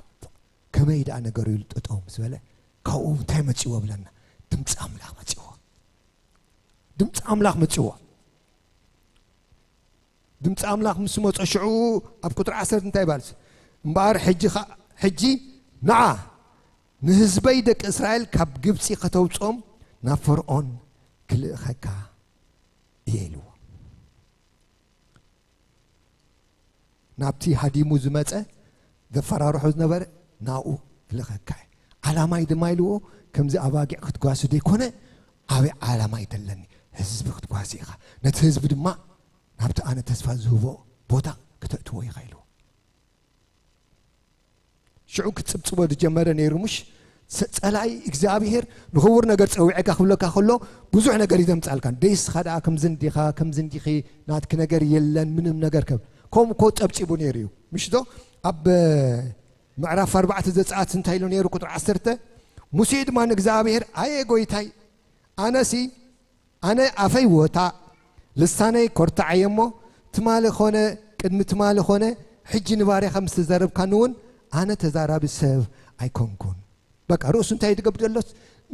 ከመይ ደኣ ነገሩ ኢሉ ጠጠው ምስ በለ ካብኡ እንታይ መፅዎ ብለና? ድምፂ ኣምላኽ መፅዎ። ድምፂ ኣምላኽ መፅዎ። ድምፂ ኣምላኽ ምስ መፆ ሽዑ ኣብ ቁጥሪ ዓሰርተ እንታይ ባልስ እምበኣር ሕጂ ኸ- ሕጂ ንዓ ንህዝበይ ደቂ እስራኤል ካብ ግብፂ ከተውፅኦም ናብ ፈርዖን ክልእኸካ እየ ኢልዎ። ናብቲ ሃዲሙ ዝመፀ ዘፈራርሖ ዝነበረ ናብኡ ክልእኸካ እየ። ዓላማይ ድማ ኢልዎ ከምዚ ኣባጊዕ ክትጓሲ ደይኮነ ዓብዪ ዓላማ ይደለኒ ህዝቢ ክትጓሲ ኢኻ። ነቲ ህዝቢ ድማ ናብቲ ኣነ ተስፋ ዝህቦ ቦታ ክተእትዎ ኢኻ ኢልዎ። ሽዑ ክፅብፅቦ ዝጀመረ ነይሩ ምሽ ጸላኢ እግዚኣብሄር ንኽቡር ነገር ፀዊዐካ ክብለካ ከሎ ብዙሕ ነገር ይዘምፃልካ ደይስኻ ደኣ ከምዚ እንዲኻ ከምዚ እንዲኺ ናትኪ ነገር የለን ምንም ነገር ከም ከምኡ እኮ ፀብፂቡ ነይሩ እዩ ምሽ ዶ ኣብ ምዕራፍ ኣርባዕተ ዘፀኣት እንታይ ኢሉ ነይሩ ቁጥሪ ዓሰርተ ሙሴ ድማ ንእግዚኣብሄር ኣየ ጎይታይ ኣነሲ ኣነ ኣፈይ ወታእ ልሳነይ ኮርታዓየ እሞ ትማሊ ኾነ ቅድሚ ትማሊ ኾነ ሕጂ ንባርያኻ ምስ ተዛረብካኒ እውን ኣነ ተዛራቢ ሰብ ኣይኮንኩን። በቃ ርእሱ እንታይ ድገብር ዘሎስ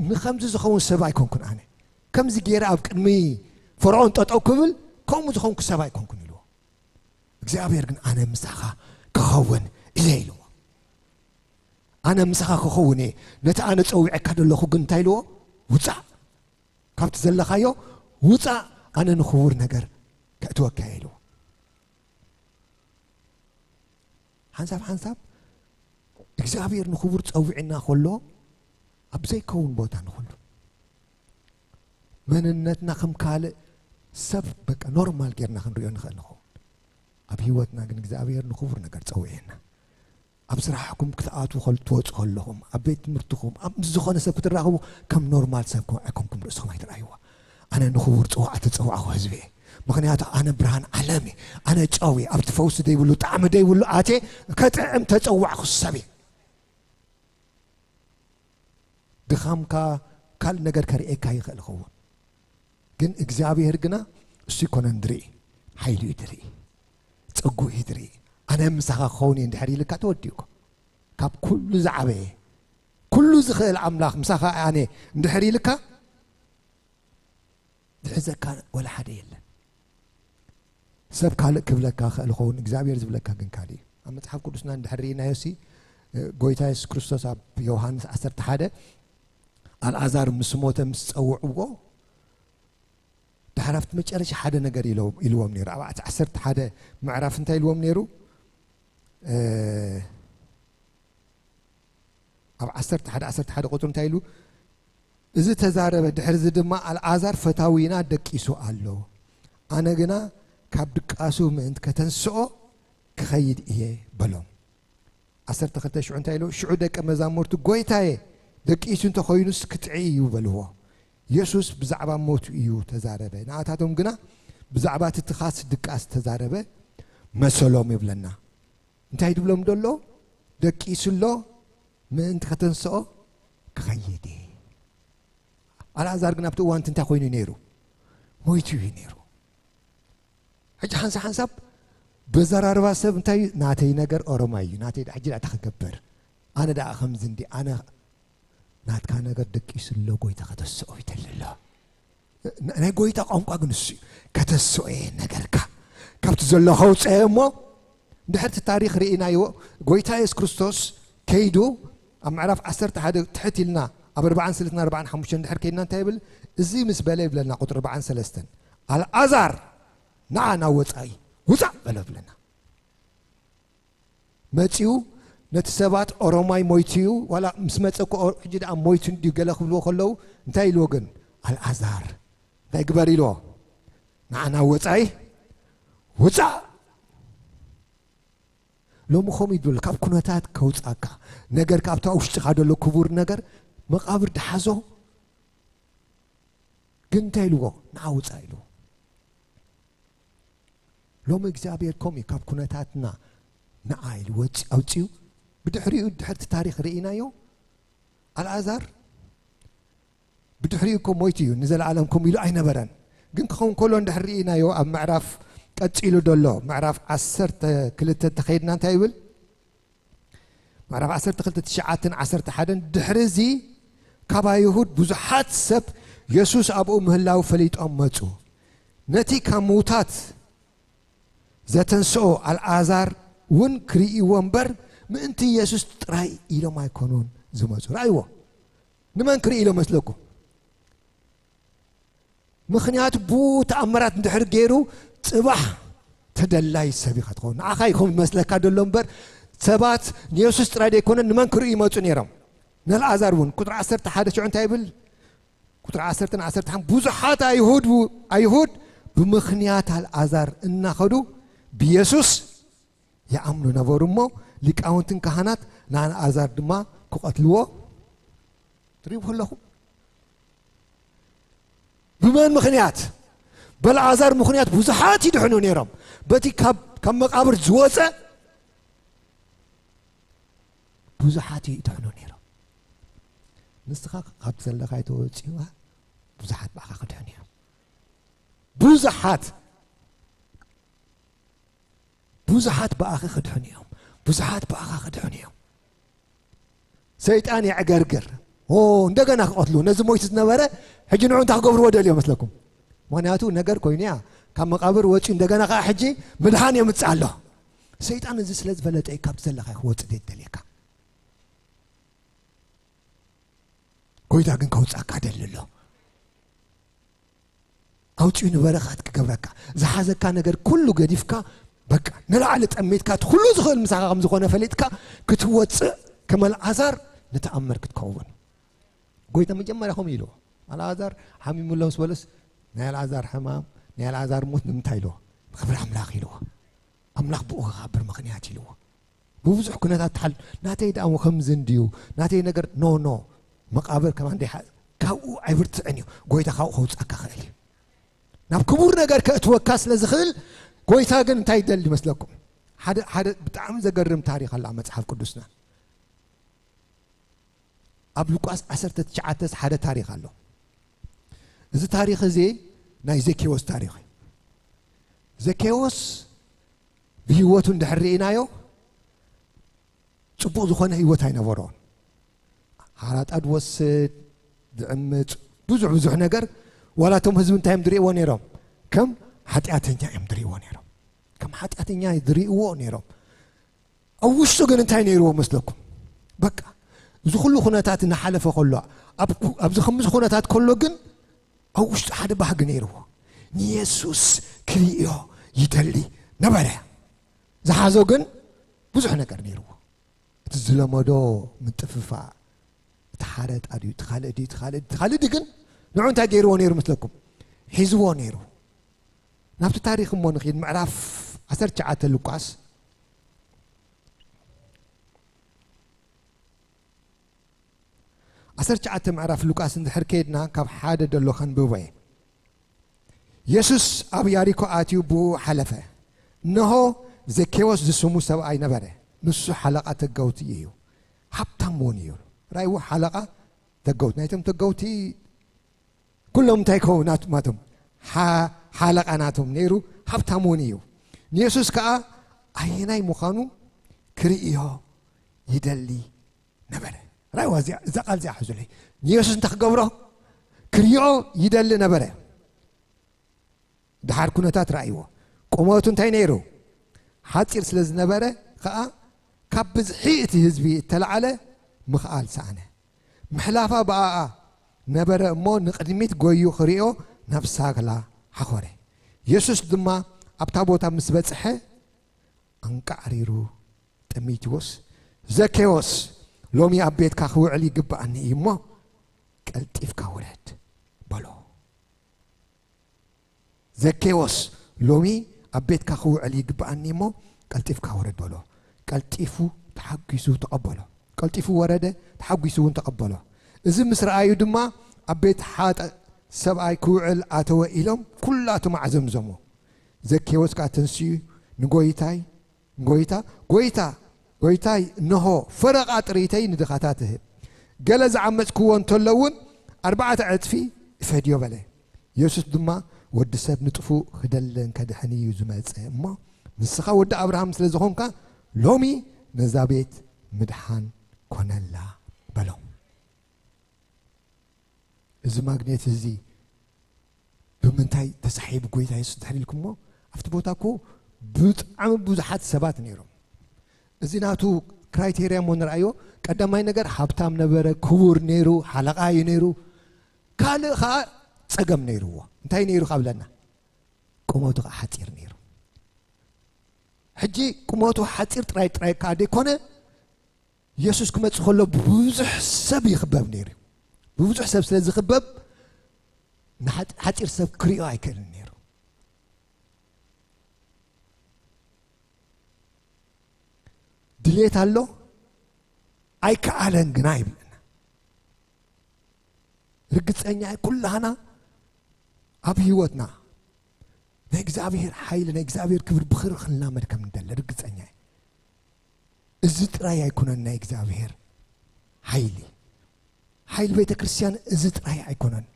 ንኸምዚ ዝኸውን ሰብ ኣይኮንኩን ኣነ ከምዚ ገይረ ኣብ ቅድሚ ፈርዖን ጠጠው ክብል ከምኡ ዝኾንኩ ሰብ ኣይኮንኩን ኢልዎ። እግዚኣብሔር ግን ኣነ ምሳኻ ክኸውን እየ ኢልዎ። ኣነ ምሳኻ ክኸውን እየ ነቲ ኣነ ፀዊዐካ ዘለኹ ግን እንታይ ኢልዎ ውፃእ ካብቲ ዘለኻዮ ውፃእ ኣነ ንኽቡር ነገር ከእትወካ እየ ኢልዎ። ሓንሳብ ሓንሳብ እግዚኣብሔር ንኽቡር ፀዊዕና ከሎ ኣብ ዘይከውን ቦታ ንኹሉ መንነትና ከም ካልእ ሰብ በቃ ኖርማል ጌርና ክንሪኦ ንኽእል ንኸውን ኣብ ህይወትና ግን እግዚኣብሔር ንኽቡር ነገር ፀዊዕና ኣብ ስራሕኩም ክትኣትዉ ከል- ትወፁ ከለኹም ኣብ ቤት ትምህርትኹም ኣብ ምስ ዝኾነ ሰብ ክትራኸቡ ከም ኖርማል ሰብ ኮ- ኣይኮንኩም ርእስኹም ኣይትረኣይዎ ኣነ ንኽቡር ፅዋዕ ተፀዋዕኹ ህዝቢ እየ ምኽንያቱ ኣነ ብርሃን ዓለም እየ ኣነ ጨው እየ ኣብቲ ፈውሲ ደይብሉ ጣዕሚ ደይብሉ ኣትየ ከጥዕም ተፀዋዕኹ ሰብ እየ ድኻምካ ካልእ ነገር ከርእየካ ይኽእል ይኸውን ግን እግዚኣብሔር ግና እሱ ይኮነን ድርኢ ሓይሉ እዩ ድርኢ ፀጉ እዩ ድርኢ ኣነ ምሳኻ ክኸውን እየ እንድሕር ኢልካ ተወዲእኮ ካብ ኩሉ ዝዓበየ ኩሉ ዝኽእል ኣምላኽ ምሳኻ ኣነ እንድሕር ኢልካ ዝሕዘካ ወላ ሓደ የለን ሰብ ካልእ ክብለካ ክእል ኸውን እግዚኣብሔር ዝብለካ ግን ካልእ እዩ ኣብ መፅሓፍ ቅዱስና እንድሕር ርኢናዮ ሲ ጎይታ የሱስ ክርስቶስ ኣብ ዮሃንስ ዓሰርተ ሓደ ኣልኣዛር ምስ ሞተ ምስ ፀውዕዎ ድሓር ኣብቲ መጨረሻ ሓደ ነገር ኢልዎም ነይሩ ኣብ ዓሰርተ ሓደ ምዕራፍ እንታይ ኢልዎም ነይሩ ኣብ ዓሰርተ ሓደ ዓሰርተ ሓደ ቁፅሪ እንታይ ኢሉ እዚ ተዛረበ ድሕርዚ ድማ ኣልኣዛር ፈታዊና ደቂሱ ኣሎ ኣነ ግና ካብ ድቃሱ ምእንቲ ከተንስኦ ክኸይድ እየ በሎም። ዓሰርተ ክልተ ሽዑ እንታይ ኢሉ? ሽዑ ደቀ መዛሙርቱ፣ ጎይታየ፣ ደቂሱ እንተኾይኑስ ክጥዒ እዩ በልዎ። የሱስ ብዛዕባ ሞቱ እዩ ተዛረበ፣ ንኣታቶም ግና ብዛዕባ እቲ ትኻስ ድቃስ ተዛረበ መሰሎም ይብለና። እንታይ ድብሎም ደሎ? ደቂሱ ኣሎ፣ ምእንቲ ከተንስኦ ክኸይድ እየ። ኣልኣዛር ግን ኣብቲ እዋን እቲ እንታይ ኮይኑ ነይሩ? ሞይቱ እዩ ነይሩ። ሕጂ ሓንሳብ ሓንሳብ በዘራርባ ሰብ እንታይ እዩ? ናተይ ነገር ኦሮማይ እዩ፣ ናተይ ደኣ ሕጂ ደኣ እንታይ ክገብር? ኣነ ደኣ ከምዚ እንዲ፣ ኣነ ናትካ ነገር ደቂሱ ኣሎ፣ ጎይታ ከተስኦ ይደሊ ኣሎ። ን-፣ ናይ ጎይታ ቋንቋ ግን እሱ እዩ። ከተስኦ እየ ነገርካ። ካብቲ ዘሎ ከውፅኦ እየ እሞ፣ ድሕርቲ ታሪኽ ርኢናዮ፣ ጎይታ የሱስ ክርስቶስ ከይዱ ኣብ ምዕራፍ ዓሰርተ ሓደ ትሕት ኢልና ኣብ ኣርባዓን ሰለስተን ኣርባዓን ሓሙሽተን ድሕር ከይድና እንታይ ይብል? እዚ ምስ በለ ይብለና ቁፅሪ ኣርባዓን ሰለስተን፣ ኣልኣዛር ንዓ ናብ ወፃኢ ውፃእ በሎ ይብለና። መፂኡ ነቲ ሰባት ኦሮማይ ሞይቱ እዩ፣ ዋላ ምስ መፀ እኮ ኦ-፣ ሕጂ ደኣ ሞይቱ እንድዩ ገለ ክብልዎ ከለዉ እንታይ ኢልዎ ግን? ኣልኣዛር እንታይ ግበር ኢልዎ? ንዓ ናብ ወፃኢ ውፃእ። ሎሚ ከምኡ እዩ ዝብል፣ ካብ ኩነታት ከውፃካ፣ ነገር ካብታ ውሽጥኻ ዘሎ ክቡር ነገር መቓብር ድሓዞ። ግን እንታይ ኢልዎ? ንዓ ውፃእ ኢልዎ። ሎሚ እግዚኣብሔር ከምኡ እዩ፣ ካብ ኩነታትና ንዓ ኢሉ ወፂ-፣ ኣውፂኡ። ብድሕሪኡ ድሕርቲ ታሪኽ ርኢናዮ። ኣልኣዛር ብድሕሪኡ እኮ ሞይቱ እዩ፣ ንዘለኣለም ከምኡ ኢሉ ኣይነበረን። ግን ክኸውን ከሎ እንድሕር ርኢናዮ ኣብ ምዕራፍ ቀፂሉ ደሎ፣ ምዕራፍ ዓሰርተ ክልተ እንተኸይድና እንታይ ይብል? ምዕራፍ ዓሰርተ ክልተ ትሽዓተን ዓሰርተ ሓደን ድሕሪ እዚ ካብ ኣይሁድ ብዙሓት ሰብ የሱስ ኣብኡ ምህላው ፈሊጦም መጹ። ነቲ ካብ ምዉታት ዘተንስኦ ኣልኣዛር እውን ክርእይዎ እምበር ምእንቲ የሱስ ጥራይ ኢሎም ኣይኮኑን ዝመጹ። ረኣይዎ። ንመን ክርኢ ኢሎም መስለኩም? ምኽንያቱ ብኡ ተኣምራት እንድሕር ገይሩ ጽባሕ ተደላይ ሰብ ኢኻ ትኸውን። ንዓኻ ይኹን መስለካ ደሎ እምበር ሰባት ንየሱስ ጥራይ ደይኮነ ንመን ክርእዩ ይመጹ ነይሮም? ንኣልኣዛር እውን። ቁጥሪ ዓሰርተ ሓደ ሽዑ እንታይ ይብል? ቁጥሪ ዓሰርተ ዓሰርተ ብዙሓት ኣይሁድ፣ ኣይሁድ ብምኽንያት ኣልኣዛር እናኸዱ ብየሱስ ይኣምኑ ነበሩ እሞ ሊቃውንትን ካህናት ንኣልኣዛር ድማ ክቐትልዎ ትሪእዎ ኣለኹም። ብመን ምኽንያት? በልኣዛር ምኽንያት ብዙሓት ይድሕኑ ነይሮም። በቲ ካብ፣ ካብ መቃብር ዝወፀ ብዙሓት ይድሕኑ ነይሮም። ንስኻ ካብ ዘለኻ ይተወፂዋ ብዙሓት ብኣኻ ክድሕኑ እዮም። ብዙሓት ብዙሓት ብኣኺ ክድሕኑ እዮም። ብዙሓት ብኣኻ ክድሕኑ እዮም። ሰይጣን የዕገርግር። ኦ፣ እንደገና ክቐትሉ፣ ነዚ ሞይቱ ዝነበረ ሕጂ ንዑ እንታይ ክገብርዎ ደልዮ መስለኩም? ምኽንያቱ ነገር ኮይኑ እያ። ካብ መቓብር ወፂኡ እንደገና ከዓ ሕጂ ምድሓን የምፅእ ኣሎ። ሰይጣን እዚ ስለ ዝፈለጠ እዩ ካብቲ ዘለኻ ክወፅእ ደልየካ። ጎይታ ግን ከውፃካ ደሊ ኣሎ። ኣውፂኡ ንበረኻት ክገብረካ፣ ዝሓዘካ ነገር ኩሉ ገዲፍካ፣ በቃ ንላዕሊ ጠሚትካ፣ እቲ ኩሉ ዝኽእል ምሳኻ ከም ዝኾነ ፈሊጥካ ክትወፅእ፣ ከም ኣልዓዛር ንተኣምር ክትከውን። ጎይታ መጀመርያ ከምኡ ኢልዎ። ኣልዓዛር ሓሚሙ ኣሎ ምስ በለስ፣ ናይ ኣልዓዛር ሕማም፣ ናይ ኣልዓዛር ሞት ንምንታይ ኢልዎ? ንኽብሪ ኣምላኽ ኢልዎ። ኣምላኽ ብኡ ክኸብር ምኽንያት ኢልዎ። ብብዙሕ ኩነታት ተሓል-፣ ናተይ ደኣ ከምዚ እንድዩ፣ ናተይ ነገር፣ ኖ፣ ኖ። መቓብር ከማን ደይሓ-፣ ካብኡ ኣይብርትዕን እዩ። ጎይታ ካብኡ ከውፅኣካ ክእል እዩ። ናብ ክቡር ነገር ከእትወካ ስለ ዝኽእል፣ ጎይታ ግን እንታይ ይደሊ ይመስለኩም? ሓደ፣ ሓደ ብጣዕሚ ዘገርም ታሪኽ ኣላ ኣብ መጽሓፍ ቅዱስና። ኣብ ሉቃስ ዓሰርተ ትሽዓተ ሓደ ታሪኽ ኣሎ። እዚ ታሪኽ እዚ ናይ ዘኬዎስ ታሪኽ እዩ። ዘኬዎስ ብህይወቱ እንድሕር ርኢናዮ፣ ጽቡቕ ዝኾነ ህይወት ኣይነበሮን። ሓራጣ ድወስድ፣ ድዕምጽ፣ ብዙሕ ብዙሕ ነገር። ዋላ እቶም ህዝቢ እንታይ እዮም ዝርእይዎ ነይሮም? ከም ሓጢኣተኛ እዮም ዝርእይዎ ነይሮም። ከም ሓጢኣተኛ ዝርእይዎ ነይሮም። ኣብ ውሽጡ ግን እንታይ ነይርዎ መስለኩም? በቃ፣ እዚ ኩሉ ኩነታት እናሓለፈ ከሎ፣ ኣብ ኩ-፣ ኣብዚ ከምዚ ኩነታት ከሎ ግን፣ ኣብ ውሽጡ ሓደ ባህጊ ነይርዎ። ንየሱስ ክርእዮ ይደሊ ነበረ። ዝሓዞ ግን ብዙሕ ነገር ነይርዎ። እቲ ዝለመዶ ምጥፍፋእ፣ እቲ ሓረጣ ድዩ፣ እቲ ካልእ ድዩ፣ እቲ ካልእ ድዩ፣ እቲ ካልእ ድዩ፣ ግን ንዑ እንታይ ገይርዎ ነይሩ መስለኩም? ሒዝዎ ነይሩ። ናብቲ ታሪኽ እሞ ንኺድ፣ ምዕራፍ ዓሰርተ ትሽዓተ ሉቃስ፣ ዓሰርተ ትሽዓተ ምዕራፍ ሉቃስ እንድሕር ከይድና ካብ ሓደ ደሎ ከንብቦ እየ። የሱስ ኣብ ያሪኮ ኣትዩ ብኡ ሓለፈ። እንሆ ዘኬዎስ ዝስሙ ሰብኣይ ነበረ። ንሱ ሓለቓ ተጋውቲ እዩ፣ ሃብታም እውን እዩ። ራእይዎ ሓለቓ ተጋውቲ፣ ናይቶም ተጋውቲ ኩሎም እንታይ ከው ናት-፣ ማቶም ሓ-፣ ሓለቓ ናቶም ነይሩ፣ ሃብታም እውን እዩ። ንየሱስ ከኣ ኣየናይ ምዃኑ ክርእዮ ይደሊ ነበረ። ራእይዋ እዚኣ፣ እዛ ቃል እዚኣ ሕዙለይ። ንየሱስ እንታይ ክገብሮ ክርእዮ ይደሊ ነበረ። ድሓር ኩነታት ራእይዎ። ቁመቱ እንታይ ነይሩ? ሓጺር ስለ ዝነበረ ከኣ ካብ ብዝሒ እቲ ህዝቢ እተላዕለ ምኽኣል ሰኣነ። ምሕላፋ ብኣኣ ነበረ እሞ ንቕድሚት ጎዩ ክርእዮ ናብ ሳግላ ሓኾረ። የሱስ ድማ ኣብታ ቦታ ምስ በጽሐ ኣንቃዕሪሩ፣ ጢሞቴዎስ፣ ዘኬዎስ፣ ሎሚ ኣብ ቤትካ ክውዕል ይግብኣኒ እዩ እሞ ቀልጢፍካ ውረድ በሎ። ዘኬዎስ፣ ሎሚ ኣብ ቤትካ ክውዕል ይግብኣኒ እሞ ቀልጢፍካ ውረድ በሎ። ቀልጢፉ ተሓጒሱ ተቐበሎ። ቀልጢፉ ወረደ፣ ተሓጒሱ እውን ተቐበሎ። እዚ ምስ ረኣዩ ድማ ኣብ ቤት ሓጠ ሰብኣይ ክውዕል ኣተወ ኢሎም ኩላቶም ኣዕዘምዘሙ። ዘኬዎስ ከኣ ተንሲኡ ንጎይታይ፣ ጎይታ፣ ጎይታ፣ ጎይታይ፣ እንሆ ፈረቓ ጥሪተይ ንድኻታት እህብ። ገለ ዝዓመጽክዎ እንተሎ እውን ኣርባዕተ ዕጽፊ እፈድዮ በለ። የሱስ ድማ፣ ወዲ ሰብ ንጥፉእ ክደልን ከድሕን እዩ ዝመጸ እሞ፣ ንስኻ ወዲ ኣብርሃም ስለ ዝኾንካ፣ ሎሚ ነዛ ቤት ምድሓን ኮነላ በሎ። እዚ ማግኔት እዚ ብምንታይ ተሳሒቡ ጎይታ የሱስ ድሕሪ ኢልኩሞ? ኣብቲ ቦታ እኮ ብጣዕሚ ብዙሓት ሰባት ነይሮም። እዚ ናቱ ክራይቴርያ እሞ ንርኣዮ። ቀዳማይ ነገር ሃብታም ነበረ፣ ክቡር ነይሩ፣ ሓለቓ እዩ ነይሩ። ካልእ ኸዓ ጸገም ነይርዎ። እንታይ ነይሩ ካብለና? ቁመቱ ኸዓ ሓጺር ነይሩ። ሕጂ ቁመቱ ሓጺር ጥራይ ጥራይ ከኣ ደይኮነ፣ የሱስ ክመጽእ ከሎ ብብዙሕ ሰብ ይኽበብ ነይሩ። ብብዙሕ ሰብ ስለ ዝኽበብ ንሓ-፣ ሓጺር ሰብ ክሪኦ ኣይክእልን ነይሩ። ድሌት ኣሎ፣ ኣይከኣለን ግና ይብለና። ርግጸኛ እየ፣ ኩላህና ኣብ ህይወትና ናይ እግዚኣብሔር ሓይሊ፣ ናይ እግዚኣብሔር ክብሪ ብኽብሪ ክንላመድ ከም ንደሊ ርግጸኛ እየ። እዚ ጥራይ ኣይኮነን ናይ እግዚኣብሔር ሓይሊ። ሓይሊ ቤተ ክርስቲያን እዚ ጥራይ ኣይኮነን።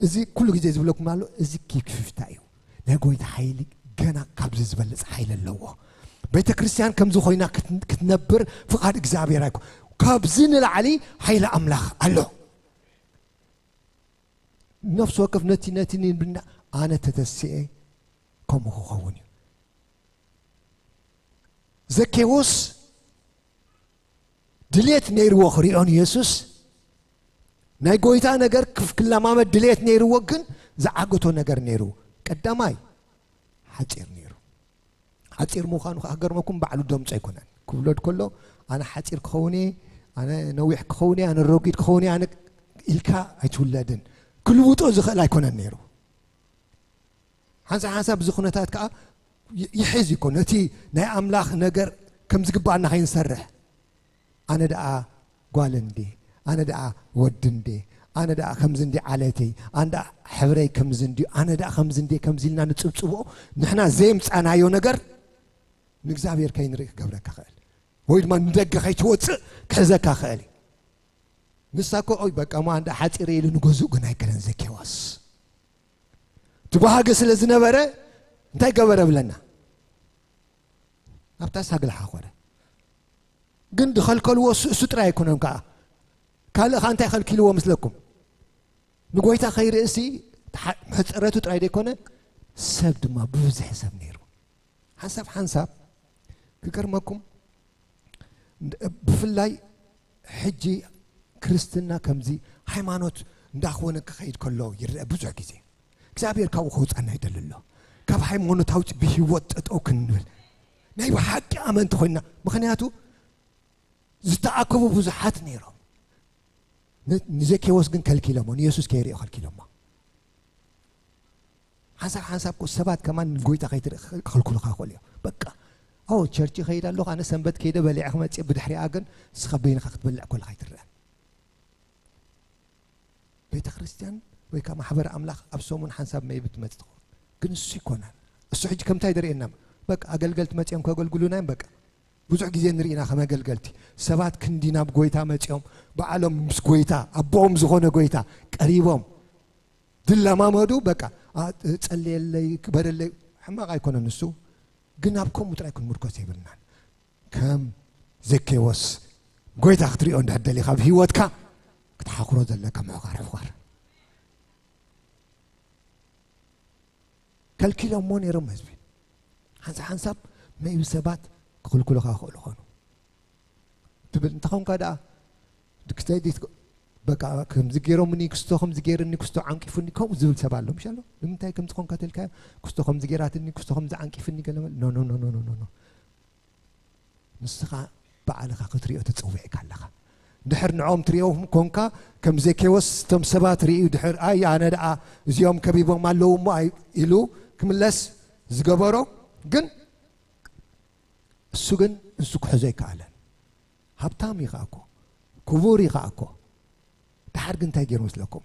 እዚ ኩሉ ግዜ ዝብለኩም ኣሎ፣ እዚ ኪክፍታ እዩ። ናይ ጎይታ ሓይሊ ገና ካብዚ ዝበልጽ ሓይሊ ኣለዎ። ቤተ ክርስቲያን ከምዚ ኮይና ክት-፣ ክትነብር ፍቓድ እግዚኣብሔር ኣይኮ-፣ ካብዚ ንላዕሊ ሓይሊ ኣምላኽ ኣሎ። ነፍሲ ወከፍ ነቲ፣ ነቲ ንብና ኣነ ተተስኤ ከምኡ ክኸውን እዩ። ዘኬዎስ ድሌት ነይርዎ ክሪኦ ንየሱስ። ናይ ጎይታ ነገር ክፍ-፣ ክለማመድ ድሌት ነይርዎ፣ ግን ዝዓገቶ ነገር ነይርዎ። ቀዳማይ ሓጺር ነይሩ። ሓጺር ምዃኑ ከኣ ክገርመኩም ባዕሉ ደምጾ ኣይኮነን። ክውለድ ከሎ ኣነ ሓጺር ክኸውን እየ፣ ኣነ ነዊሕ ክኸውን እየ፣ ኣነ ረጒድ ክኸውን እየ፣ ኣነ ኢልካ ኣይትውለድን። ክልውጦ ዝኽእል ኣይኮነን ነይሩ። ሓንሳብ ሓንሳብ እዚ ኩነታት ከኣ ይ-፣ ይሕዝ እኮ ነቲ ናይ ኣምላኽ ነገር ከም ዝግብኣና ከይንሰርሕ። ኣነ ደኣ ጓል እንዴ፣ ኣነ ደኣ ወዲ እንዴ፣ ኣነ ደኣ ከምዚ እንዲ ዓለተይ፣ ኣነ ደኣ ሕብረይ ከምዚ እንዲ፣ ኣነ ደኣ ከምዚ እንዴ፣ ከምዚ ኢልና ንጽብጽቦ፣ ንሕና ዘየምጻናዮ ነገር ንእግዚኣብሔር ከይንርኢ ክገብረካ ክእል፣ ወይ ድማ ንደገ ከይትወጽእ ክሕዘካ ክእል እዩ። ንሳ እኮ፣ ኦይ በቃ፣ እሞ ኣንዳ ሓጺረ ኢሉ ንገዝኡ ግን ኣይከለን ዘኬዎስ። ትበሃገ ስለ ዝነበረ እንታይ ገበረ ብለና? ኣብታ ሳግል ሓኾረ። ግን ዝኸልከልዎ እሱ፣ እሱ ጥራይ ኣይኮነን ከኣ። ካልእ ከኣ እንታይ ከልኪልዎ ምስለኩም? ንጎይታ ከይርእሲ ተሓ-፣ ሕጽረቱ ጥራይ ዘይኮነ፣ ሰብ ድማ ብብዝሒ ሰብ ነይሩ። ሓንሳብ ሓንሳብ ክገርመኩም፣ ብፍላይ ሕጂ ክርስትና ከምዚ ሃይማኖት እንዳኾነ ክኸይድ ከሎ ይረአ ብዙሕ ግዜ። እግዚኣብሔር ካብኡ ከውጻና ይደሊ ኣሎ። ካብ ሃይማኖት ኣውጺ ብህይወት ጠጠው ክንብል ናይ ብሓቂ ኣመንቲ ኮይንና። ምኽንያቱ ዝተኣከቡ ብዙሓት ነይሮም። ን-፣ ንዘኬዎስ ግን ከልኪሎሞ፣ ንየሱስ ከይርእዮ ከልኪሎሞ። ሓንሳብ ሓንሳብ እኮ ሰባት ከማን ንጎይታ ከይትርኢ ክኸልክሉኻ ይኽእሉ እዮም። በቃ፣ ኦ፣ ቸርች ይኸይድ ኣለኹ፣ ኣነ ሰንበት ከይደ በሊዐ ክመጽእ፣ ብድሕሪኣ ግን ንስኻ በይንኻ ክትበልዕ ከለኻ ኣይትረአን። ቤተ ክርስቲያን ወይ ከዓ ማሕበር ኣምላኽ ኣብ ሰሙን ሓንሳብ መይቢ ትመጽእ ትኸውን። ግን እሱ ይኮናል። እሱ ሕጂ ከምታይ ደርእየና? በቃ ኣገልገልቲ መጺኦም ከገልግሉና እዮም። በቃ ብዙሕ ግዜ ንርኢና ከም ኣገልገልቲ ሰባት ክንዲ ናብ ጎይታ መጺኦም ባዕሎም ምስ ጎይታ ኣቦኦም ዝኾነ ጎይታ ቀሪቦም ድለማመዱ። በቃ "ኣ፣ ጸልየለይ፣ ክበረለይ" ሕማቕ ኣይኮነን እሱ። ግን ኣብ ከምኡ ጥራይ ክንምርኮስ የብልናን። ከም ዘኬዎስ ጎይታ ክትሪኦ እንድሕር ደሊኻ ኣብ ህይወትካ ክትሓኽሮ ዘለካ ምሕዃር ሕዃር። ከልኪሎሞ ነይሮም ህዝቢ። ሓንሳብ ሓንሳብ መይቢ ሰባት ክኽልክሉኻ ይኽእሉ ኾኑ። ትብል እንተኾንካ ደኣ ድክተይ ዲት በቃ ከምዚ ገይሮምኒ ክስቶ ከምዚ ገይርኒ ክስቶ ዓንቂፉኒ ከምኡ ዝብል ሰብ ኣሎ ምሽ ኣሎ። ንምንታይ ከምዚ ኾንካ ተልካ ክስቶ ከምዚ ገይራትኒ ክስቶ ከምዚ ዓንቂፍኒ ገለ መለ። ኖ ኖ ኖ ኖ ኖ ኖ። ንስኻ ባዕልኻ ክትሪኦ ተጸዊዕካ ኣለኻ። ድሕር ንዖም ትሪኦም ኮንካ ከም ዘኬዎስ እቶም ሰባት ርእዩ ድሕር ኣይ ኣነ ደኣ እዚኦም ከቢቦም ኣለዉ እሞ ኣይ ኢሉ ክምለስ ዝገበሮ ግን እሱ ግን ንሱ ክሕዞ ኣይከኣለን። ሃብታም እዩ ከኣ እኮ፣ ክቡር እዩ ከኣ እኮ። ደሓር ግን እንታይ ገይሩ መስለኩም?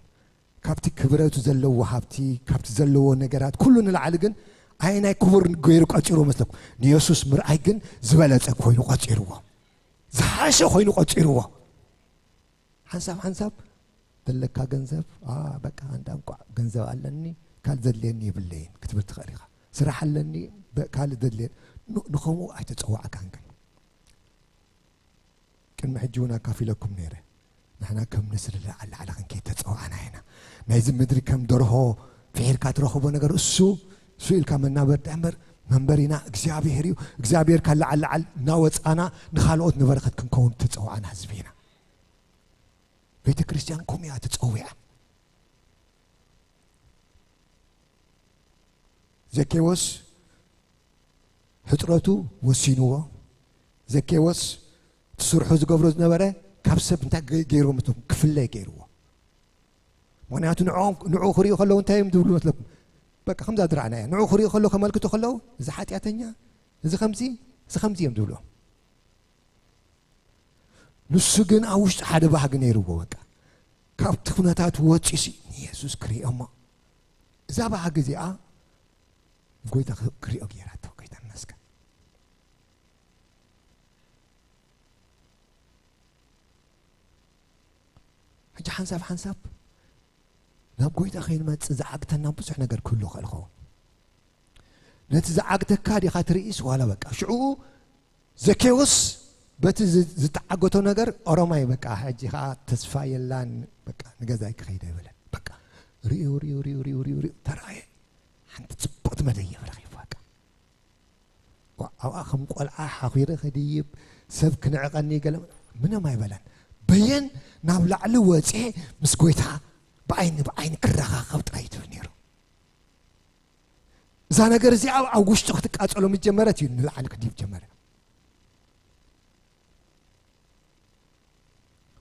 ካብቲ ክብረቱ ዘለዎ ሃብቲ፣ ካብቲ ዘለዎ ነገራት ኩሉ ንላዕሊ ግን ኣየናይ ክቡር ገይሩ ቆጺርዎ መስለኩም? ንየሱስ ምርኣይ ግን ዝበለጸ ኮይኑ ቆጺርዎ፣ ዝሓሸ ኮይኑ ቆጺርዎ። ሓንሳብ ሓንሳብ ዘለካ ገንዘብ፣ "ኣ፣ በቃ፣ ኣንዳ እንቋዕ ገንዘብ ኣለኒ፣ ካልእ ዘድልየኒ የብለይን" ክትብል ትኽእል ኢኻ። "ስራሕ ኣለኒ፣ በ-፣ ካልእ ዘድልየ-" ን-፣ ንኸምኡ ኣይተጸዋዕካን ግን። ቅድሚ ሕጂ እውን ኣካፊለኩም ነይረ። ንሕና ከም ንስሪ ላዕሊ ላዕሊ ክንከይድ ተጸዋዕና ኢና። ናይዚ ምድሪ ከም ደርሆ ፍሒርካ ትረኽቦ ነገር እሱ፣ እሱ ኢልካ መናበር ደኣ እምበር፣ መንበሪና እግዚኣብሔር እዩ። እግዚኣብሔር ካብ ላዕሊ ላዕሊ እናወጻና ንኻልኦት ንበረኸት ክንከውን ተጸዋዕና ህዝቢ ኢና። ቤተ ክርስቲያን ከምኡ እያ ተጸዊዓ። ዘኬዎስ ሕጽረቱ ወሲንዎ። ዘኬዎስ እቲ ስርሑ ዝገብሮ ዝነበረ ካብ ሰብ እንታይ ገ-፣ ገይርዎ መስለኩም? ክፍለ ገይርዎ። ምኽንያቱ ንዕኦም፣ ንዕኡ ክርእዩ ከለዉ እንታይ እዮም ዝብሉ መስለኩም? በቃ ከምዛ ዝረኣናያ። ንዕኡ ክርእዩ ከለዉ ከመልክቱ ከለዉ፣ "እዚ ሓጢኣተኛ፣ እዚ ከምዚ፣ እዚ ከምዚ" እዮም ዝብሉ። ንሱ ግን ኣብ ውሽጡ ሓደ ባህጊ ነይርዎ። በቃ ካብቲ ኩነታት ወጺኡሲ ንየሱስ ክርእዮ እሞ፣ እዛ ባህጊ እዚኣ ጎይታ ክ-፣ ክርእዮ ገይራቶ። ጎይታ ይመስገን። ሕጂ ሓንሳብ ሓንሳብ ናብ ጎይታ ከይንመጽእ ዝዓግተና ብዙሕ ነገር ክህሉ ይኽእል ይኸውን። ነቲ ዝዓግተካ ዲኻ ትርእስ ዋላ በቃ ሽዑ ዘኬዎስ በቲ ዝ-፣ ዝተዓገቶ ነገር ኦሮማይ በቃ ሕጂ ኸኣ ተስፋ የላን በቃ ንገዛይ ክኸይደ ይበለ። በቃ ሪኡ፣ ሪኡ፣ ሪኡ፣ ሪኡ፣ ሪኡ፣ ሪኡ፣ ተራእየ። ሓንቲ ጽብቕቲ መደየብ ረኺቡ በቃ። ዋ-፣ ኣብኣ ከም ቆልዓ ሓኺረ ከድይብ፣ ሰብ ክንዕቐኒ ገለ ምንም ኣይበለን። በየን ናብ ላዕሊ ወጽየ ምስ ጎይታ ብዓይኒ ብዓይኒ ክረኻኸብ ጥራይ እዩ ትብል ነይሩ። እዛ ነገር እዚኣ ኣብ ውሽጡ ክትቃጸሎ ምስ ጀመረት እዩ ንላዕሊ ክድይብ ጀመረ።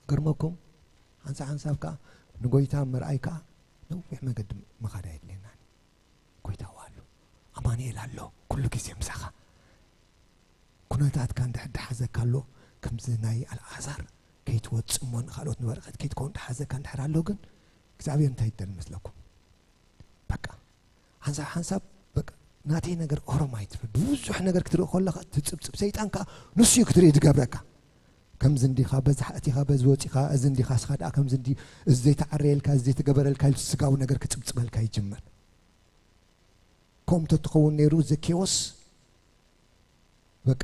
ገርመኩም፣ ሓንሳብ ሓንሳብ ከኣ ንጎይታ ምርኣይ ከኣ ነዊሕ መገዲ ምኻድ ኣየድልየናን። ጎይታ ኣሎ፣ ኣማኑኤል ኣሎ፣ ኩሉ ግዜ ምሳኻ። ኩነታትካ እንድሕር ድሓዘካ ኣሎ፣ ከምዚ ናይ ኣልዓዛር ከይትወጽእ እሞ ንኻልኦት ንበረኸት ከይትከውን ድሓዘካ እንድሕር ኣሎ ግን፣ እግዚኣብሔር እንታይ ይደሊ መስለኩም? በቃ ሓንሳብ ሓንሳብ በቃ ናተይ ነገር ኦሮማይ ትብል። ብዙሕ ነገር ክትርኢ ከለኻ ትጽብጽብ። ሰይጣን ከኣ ንሱ እዩ ክትርኢ ዝገብረካ። ከምዚ እንዲኻ፣ በዚ ሓእቲኻ፣ በዚ ወጺኻ፣ እዚ እንዲኻ፣ እስኻ ደኣ ከምዚ እንዲ፣ እዚ ዘይተዓረየልካ፣ እዚ ዘይተገበረልካ ኢሉ ስጋዊ ነገር ክጽብጽበልካ ይጅምር። ከምኡ እንተትኸውን ነይሩ ዘኬዎስ በቃ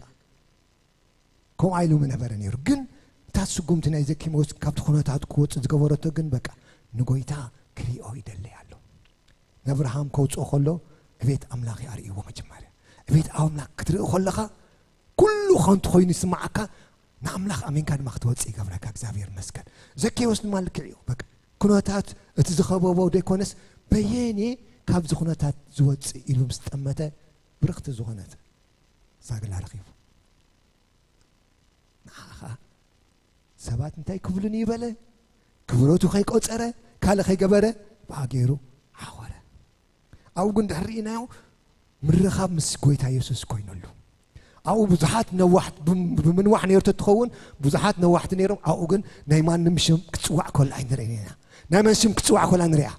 ከምኡ ኢሉ ምነበረ ነይሩ። ግን እታ ስጉምቲ ናይ ዘኬዎስ ካብቲ ኩነታት ክወጽእ ዝገበረቶ ግን በቃ ንጎይታ ክሪኦ ይደሊ ኣሎ። ነብርሃም ከውጽኦ ከሎ ዕቤት ኣምላኽ እዩ ኣርእይዎ መጀመርያ። ዕቤት ኣምላኽ ክትርኢ ከለኻ ኩሉ ከንቱ ኮይኑ ይስምዓካ፣ ንኣምላኽ ኣሚንካ ድማ ክትወጽእ ይገብረካ። እግዚኣብሔር ይመስገን። ዘኬዎስ ድማ ልክዕ እዩ። በቃ ኩነታት እቲ ዝኸበቦ ዘይኮነስ በየኔ ካብዚ ኩነታት ዝወጽእ ኢሉ ምስ ጠመተ ብርኽቲ ዝኾነት ዛግላ ረኺቡ። ንዓኻ ሰባት እንታይ ክብሉኒ ይበለ፣ ክብረቱ ከይቆጸረ፣ ካልእ ከይገበረ፣ ብኣ ገይሩ ሓኾረ። ኣብኡ ግን ድሕሪ ርኢናዮ ምርኻብ ምስ ጎይታ የሱስ ኮይነሉ። ኣብኡ ብዙሓት ነዋሕት፣ ብም-፣ ብምንዋሕ ነይሩ ተትኸውን፣ ብዙሓት ነዋሕቲ ነይሮም፣ ኣብኡ ግን ናይ ማንም ሽም ክጽዋዕ ከሎ ኣይንርእን ኢና። ናይ መን ሽም ክጽዋዕ ኮላ ንሪኣ?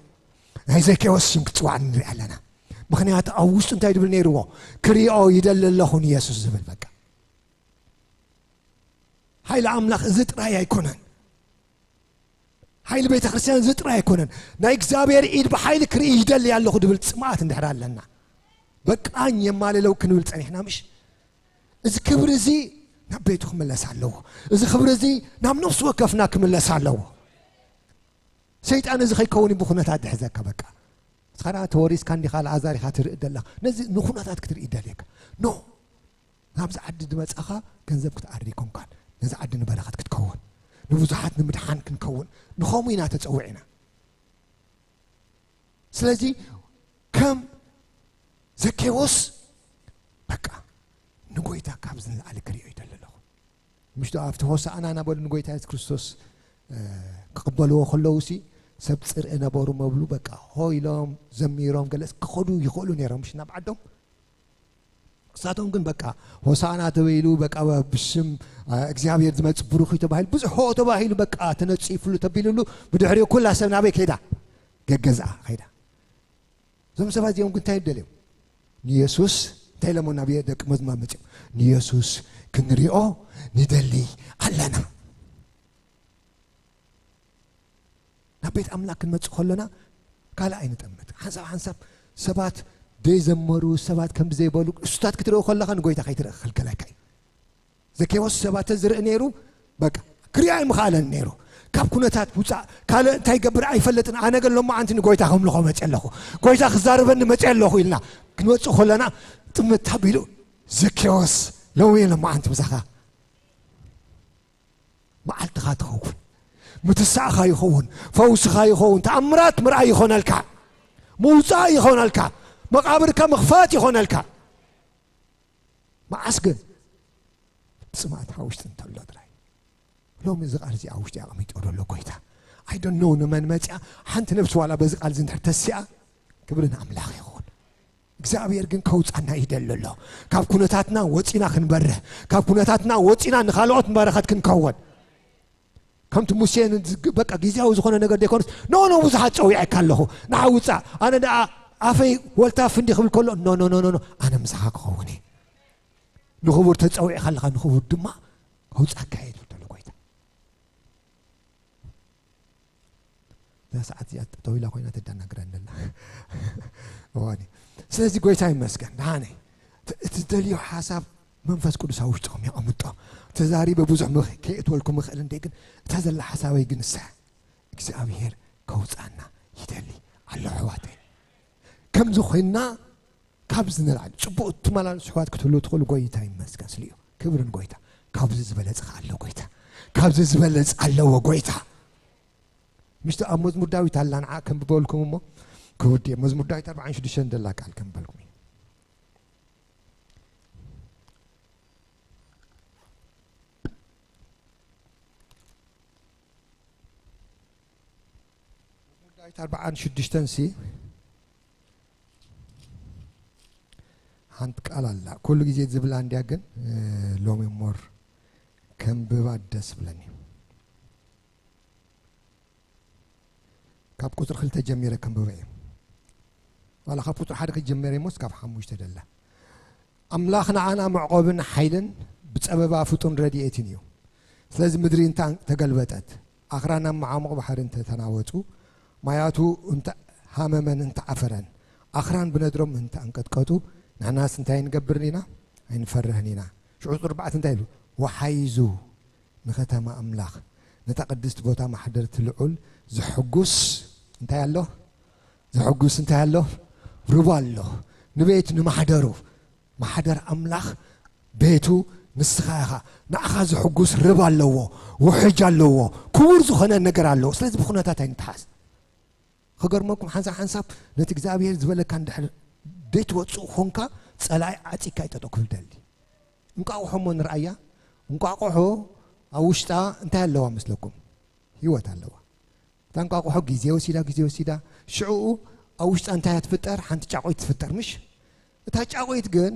ናይ ዘኬዎስ ሽም ክጽዋዕ ንሪኣ ኣለና። ምኽንያቱ ኣብ ውሽጡ እንታይ ድብል ነይርዎ? ክሪኦ ይደሊ ኣለኹ ንየሱስ ዝብል። በቃ ሓይሊ ኣምላኽ እዚ ጥራይ ኣይኮነን። ሓይሊ ቤተ ክርስቲያን እዚ ጥራይ ኣይኮነን። ናይ እግዚኣብሔር ኢድ ብሓይሊ ክርኢ ይደሊ ኣለኹ ድብል ጽምኣት እንድሕር ኣለና፣ በቃኝ የማልለው ክንብል ጸኒሕና፣ ምሽ? እዚ ክብሪ እዚ ናብ ቤቱ ክምለስ ኣለዎ። እዚ ክብሪ እዚ ናብ ነፍሲ ወከፍና ክምለስ ኣለዎ። ሰይጣን እዚ ከይከውን እዩ ብኩነታት ድሕዘካ። በቃ ንስኻ ደኣ ተወሪስካ እንዲኻ፣ ኣልኣዛር ኢኻ ትርኢ ደለኻ። ነዚ ንኩነታት ክትርኢ ደልየካ። ኖ፣ ናብዚ ዓዲ ድመጻኻ ገንዘብ ክትኣሪ ኣይኮንካን። ነዚ ዓዲ ንበረኸት ክትከውን፣ ንብዙሓት ንምድሓን ክንከውን፣ ንኸምኡ ኢና ተጸዊዕና። ስለዚ ከም ዘኬዎስ በቃ ንጎይታ ካብዚ ንላዕሊ ክሪኦ ይደሊ ኣለኹ። ምሽቱ ኣብቲ ሆሳዕና እናበሉ ንጎይታ የሱስ ክርስቶስ፣ እ፣ ክቕበልዎ ከለዉ ሲ ሰብ ጽርዒ ነበሩ መብሉ። በቃ ሆ ኢሎም ዘሚሮም ገለስ ክኸዱ ይኽእሉ ነይሮም፣ ምሽ ናብ ዓዶም። እሳቶም ግን በቃ ሆሳዕና ተባሂሉ፣ በቃ ብሽም፣ እ፣ እግዚኣብሔር ዝመጽእ ብሩኽ እዩ ተባሂሉ፣ ብዙሕ ሆ ተባሂሉ፣ በቃ ተነጺፍሉ፣ ተቢልሉ፣ ብድሕሪኡ ኩላ ሰብ ናበይ ከይዳ? ገገዝኣ ከይዳ። እዞም ሰባት እዚኦም ግን እንታይ ደልዮም? ንየሱስ እንታይ ኢሎሞ ናብ ደቂ መዝሙር መጺኦም? ንየሱስ ክንሪኦ ንደሊ ኣለና። ናብ ቤት ኣምላኽ ክንመጽእ ከለና ካልእ ኣይንጠምት። ሓንሳብ ሓንሳብ ሰባት ዘይዘመሩ፣ ሰባት ከም ዘይበሉ፣ እሱታት ክትርኢ ከለኻ ንጎይታ ከይትርኢ ክኽልክለካ እዩ። ዘኬዎስ ሰባት ተዝርኢ ነይሩ፣ በቃ ክሪኣ ኣይምኽኣለን ነይሩ። ካብ ኩነታት ውፃእ ካልእ እንታይ ገብር ኣይፈልጥን፣ ኣነ ግን ሎማዓንቲ ንጎይታ ከምልኾ መፅእ ኣለኹ፣ ጎይታ ክዛረበኒ መፅእ ኣለኹ ኢልና ክንወፅእ ከለና ጥምት ኣቢሉ ዘኬዎስ ሎሚ ሎማዓንቲ ምሳኻ መዓልትኻ ትኸውን፣ ምትሳእኻ ይኸውን፣ ፈውስኻ ይኸውን፣ ተኣምራት ምርኣይ ይኾነልካ፣ ምውፃእ ይኾነልካ፣ መቓብርካ ምኽፋት ይኾነልካ። መዓስ ግን? ጽምኣት ሓውሽቲ እንተሎ ጥራይ። ሎሚ እዚ ቃል እዚ ኣብ ውሽጢ ኣቐሚጦ ዘሎ ጎይታ፣ I don't know ንመን መጽያ። ሓንቲ ነብሲ ዋላ በዚ ቃል እዚ እንድሕር ተሲኣ፣ ክብሪ ንኣምላኽ ይኹን። እግዚኣብሔር ግን ከውጻና ይደሊ ኣሎ። ካብ ኩነታትና ወጺና ክንበርህ፣ ካብ ኩነታትና ወጺና ንኻልኦት በረኸት ክንከውን። ከምቲ ሙሴ ን-፣ በቃ ግዜያዊ ዝኾነ ነገር ዘይኮነስ፣ ኖ፣ ኖ፣ ብዙሓት ጸዊዐካ ኣለኹ፣ ንዓ ውጻእ፣ ኣነ ደኣ ኣፈይ ወልታፍ እንዲ ክብል ከሎ፣ ኖ፣ ኖ፣ ኖ፣ ኖ፣ ኖ፣ ኣነ ምሳኻ ክኸውን እየ። ንኽቡር ተጸዊዕካ ኣለኻ፣ ንኽቡር ድማ ከውጻካ እየ ዝብል ዘሎ ጎይታ። እዛ ሰዓት እዚኣ ጠጠው ኢላ ኮይና ተዳናግረኒ ኣላ። እዋኒ። ስለዚ ጎይታ ይመስገን። ደሓነይ። እቲ፣ እቲ ዝደልዮ ሓሳብ መንፈስ ቅዱስ ኣብ ውሽጥኹም የቐምጦ። ተዛሪበ ብዙሕ ምኽ-፣ ከየእትወልኩም እኽእል እንደ ግን፣ እታ ዘላ ሓሳበይ ግን ንሳ፣ እግዚኣብሔር ከውጻና ይደሊ ኣሎ፣ ኣሕዋተይ። ከምዚ ኮይንና፣ ካብዚ ንላዕሊ ጽቡቕ እትመላለሱ ኣሕዋት ክትህልዉ ትኽእሉ፣ ጎይታ ይመስገን ስልዩ። ክብሪ ንጎይታ። ካብዚ ዝበለጸ ከ ኣሎ ጎይታ። ካብዚ ዝበለጸ ኣለዎ ጎይታ። ምሽቲ ኣብ መዝሙር ዳዊት ኣላ፣ ንዓ ከንብበልኩም እሞ፣ ክውዲ መዝሙር ዳዊት ኣርብዓን ሽዱሽተን ደላ ቃል ከንብበልኩም እዩ። መዝሙር ዳዊት ኣርብዓን ሽዱሽተን ሲ ሓንቲ ቃል ኣላ። ኩሉ ግዜ ዝብላ እንድያ ግን፣ እ፣ ሎሚ ሞር ከንብባ ደስ ብለኒ። ካብ ቁጽሪ ክልተ ጀሚረ ከንብበ እየ። ዋላ ካብ ቁጽሪ ሓደ ክጀመር እየ፣ ሞስ ካብ ሓሙሽተ ደላ። ኣምላኽ ንዓና መዕቆብን ሓይልን ብጸበባ ፍጡን ረድኤትን እዩ። ስለዚ ምድሪ እንተ ተገልበጠት፣ ኣኽራን ኣብ መዓሙቕ ባሕሪ እንተ ተናወጹ፣ ማያቱ እንተ ሃመመን እንተ ዓፈረን፣ ኣኽራን ብነድሮም እንተ ኣንቀጥቀጡ፣ ንሕናስ እንታይ ንገብር ኢና? ኣይንፈርህን ኢና። ሽዑ ቁጽሪ ኣርባዕተ እንታይ ኢሉ? ወሓይዙ ንኸተማ ኣምላኽ፣ ነታ ቅድስቲ ቦታ ማሕደርቲ ልዑል ዘሐጉስ እንታይ ኣሎ? ዘሐጉስ እንታይ ኣሎ? ሩባ ኣሎ። ንቤት ንማሕደሩ፣ ማሕደር ኣምላኽ ቤቱ ንስኻ ኢኻ። ንዓኻ ዘሐጉስ ርባ ኣለዎ፣ ውሕጅ ኣለዎ፣ ክቡር ዝኾነ ነገር ኣለዎ። ስለዚ ብኹነታት ኣይንተሓዝ። ክገርመኩም፣ ሓንሳብ ሓንሳብ ነቲ እግዚኣብሔር ዝበለካ እንድሕር ዘይትወጽእ ኾንካ፣ ጸላኢ ዓጺካ እዩ ጠጠው ክብል ደሊ። እንቋቑሖ እሞ ንርኣያ። እንቋቑሖ ኣብ ውሽጣ እንታይ ኣለዋ መስለኩም? ህይወት ኣለዋ። እታ እንቋቑሖ ግዜ ወሲዳ፣ ግዜ ወሲዳ፣ ሽዕኡ ኣብ ውሽጣ እንታይ እያ ትፍጠር? ሓንቲ ጫቑት ትፍጠር፣ ምሽ? እታ ጫቑት ግን፣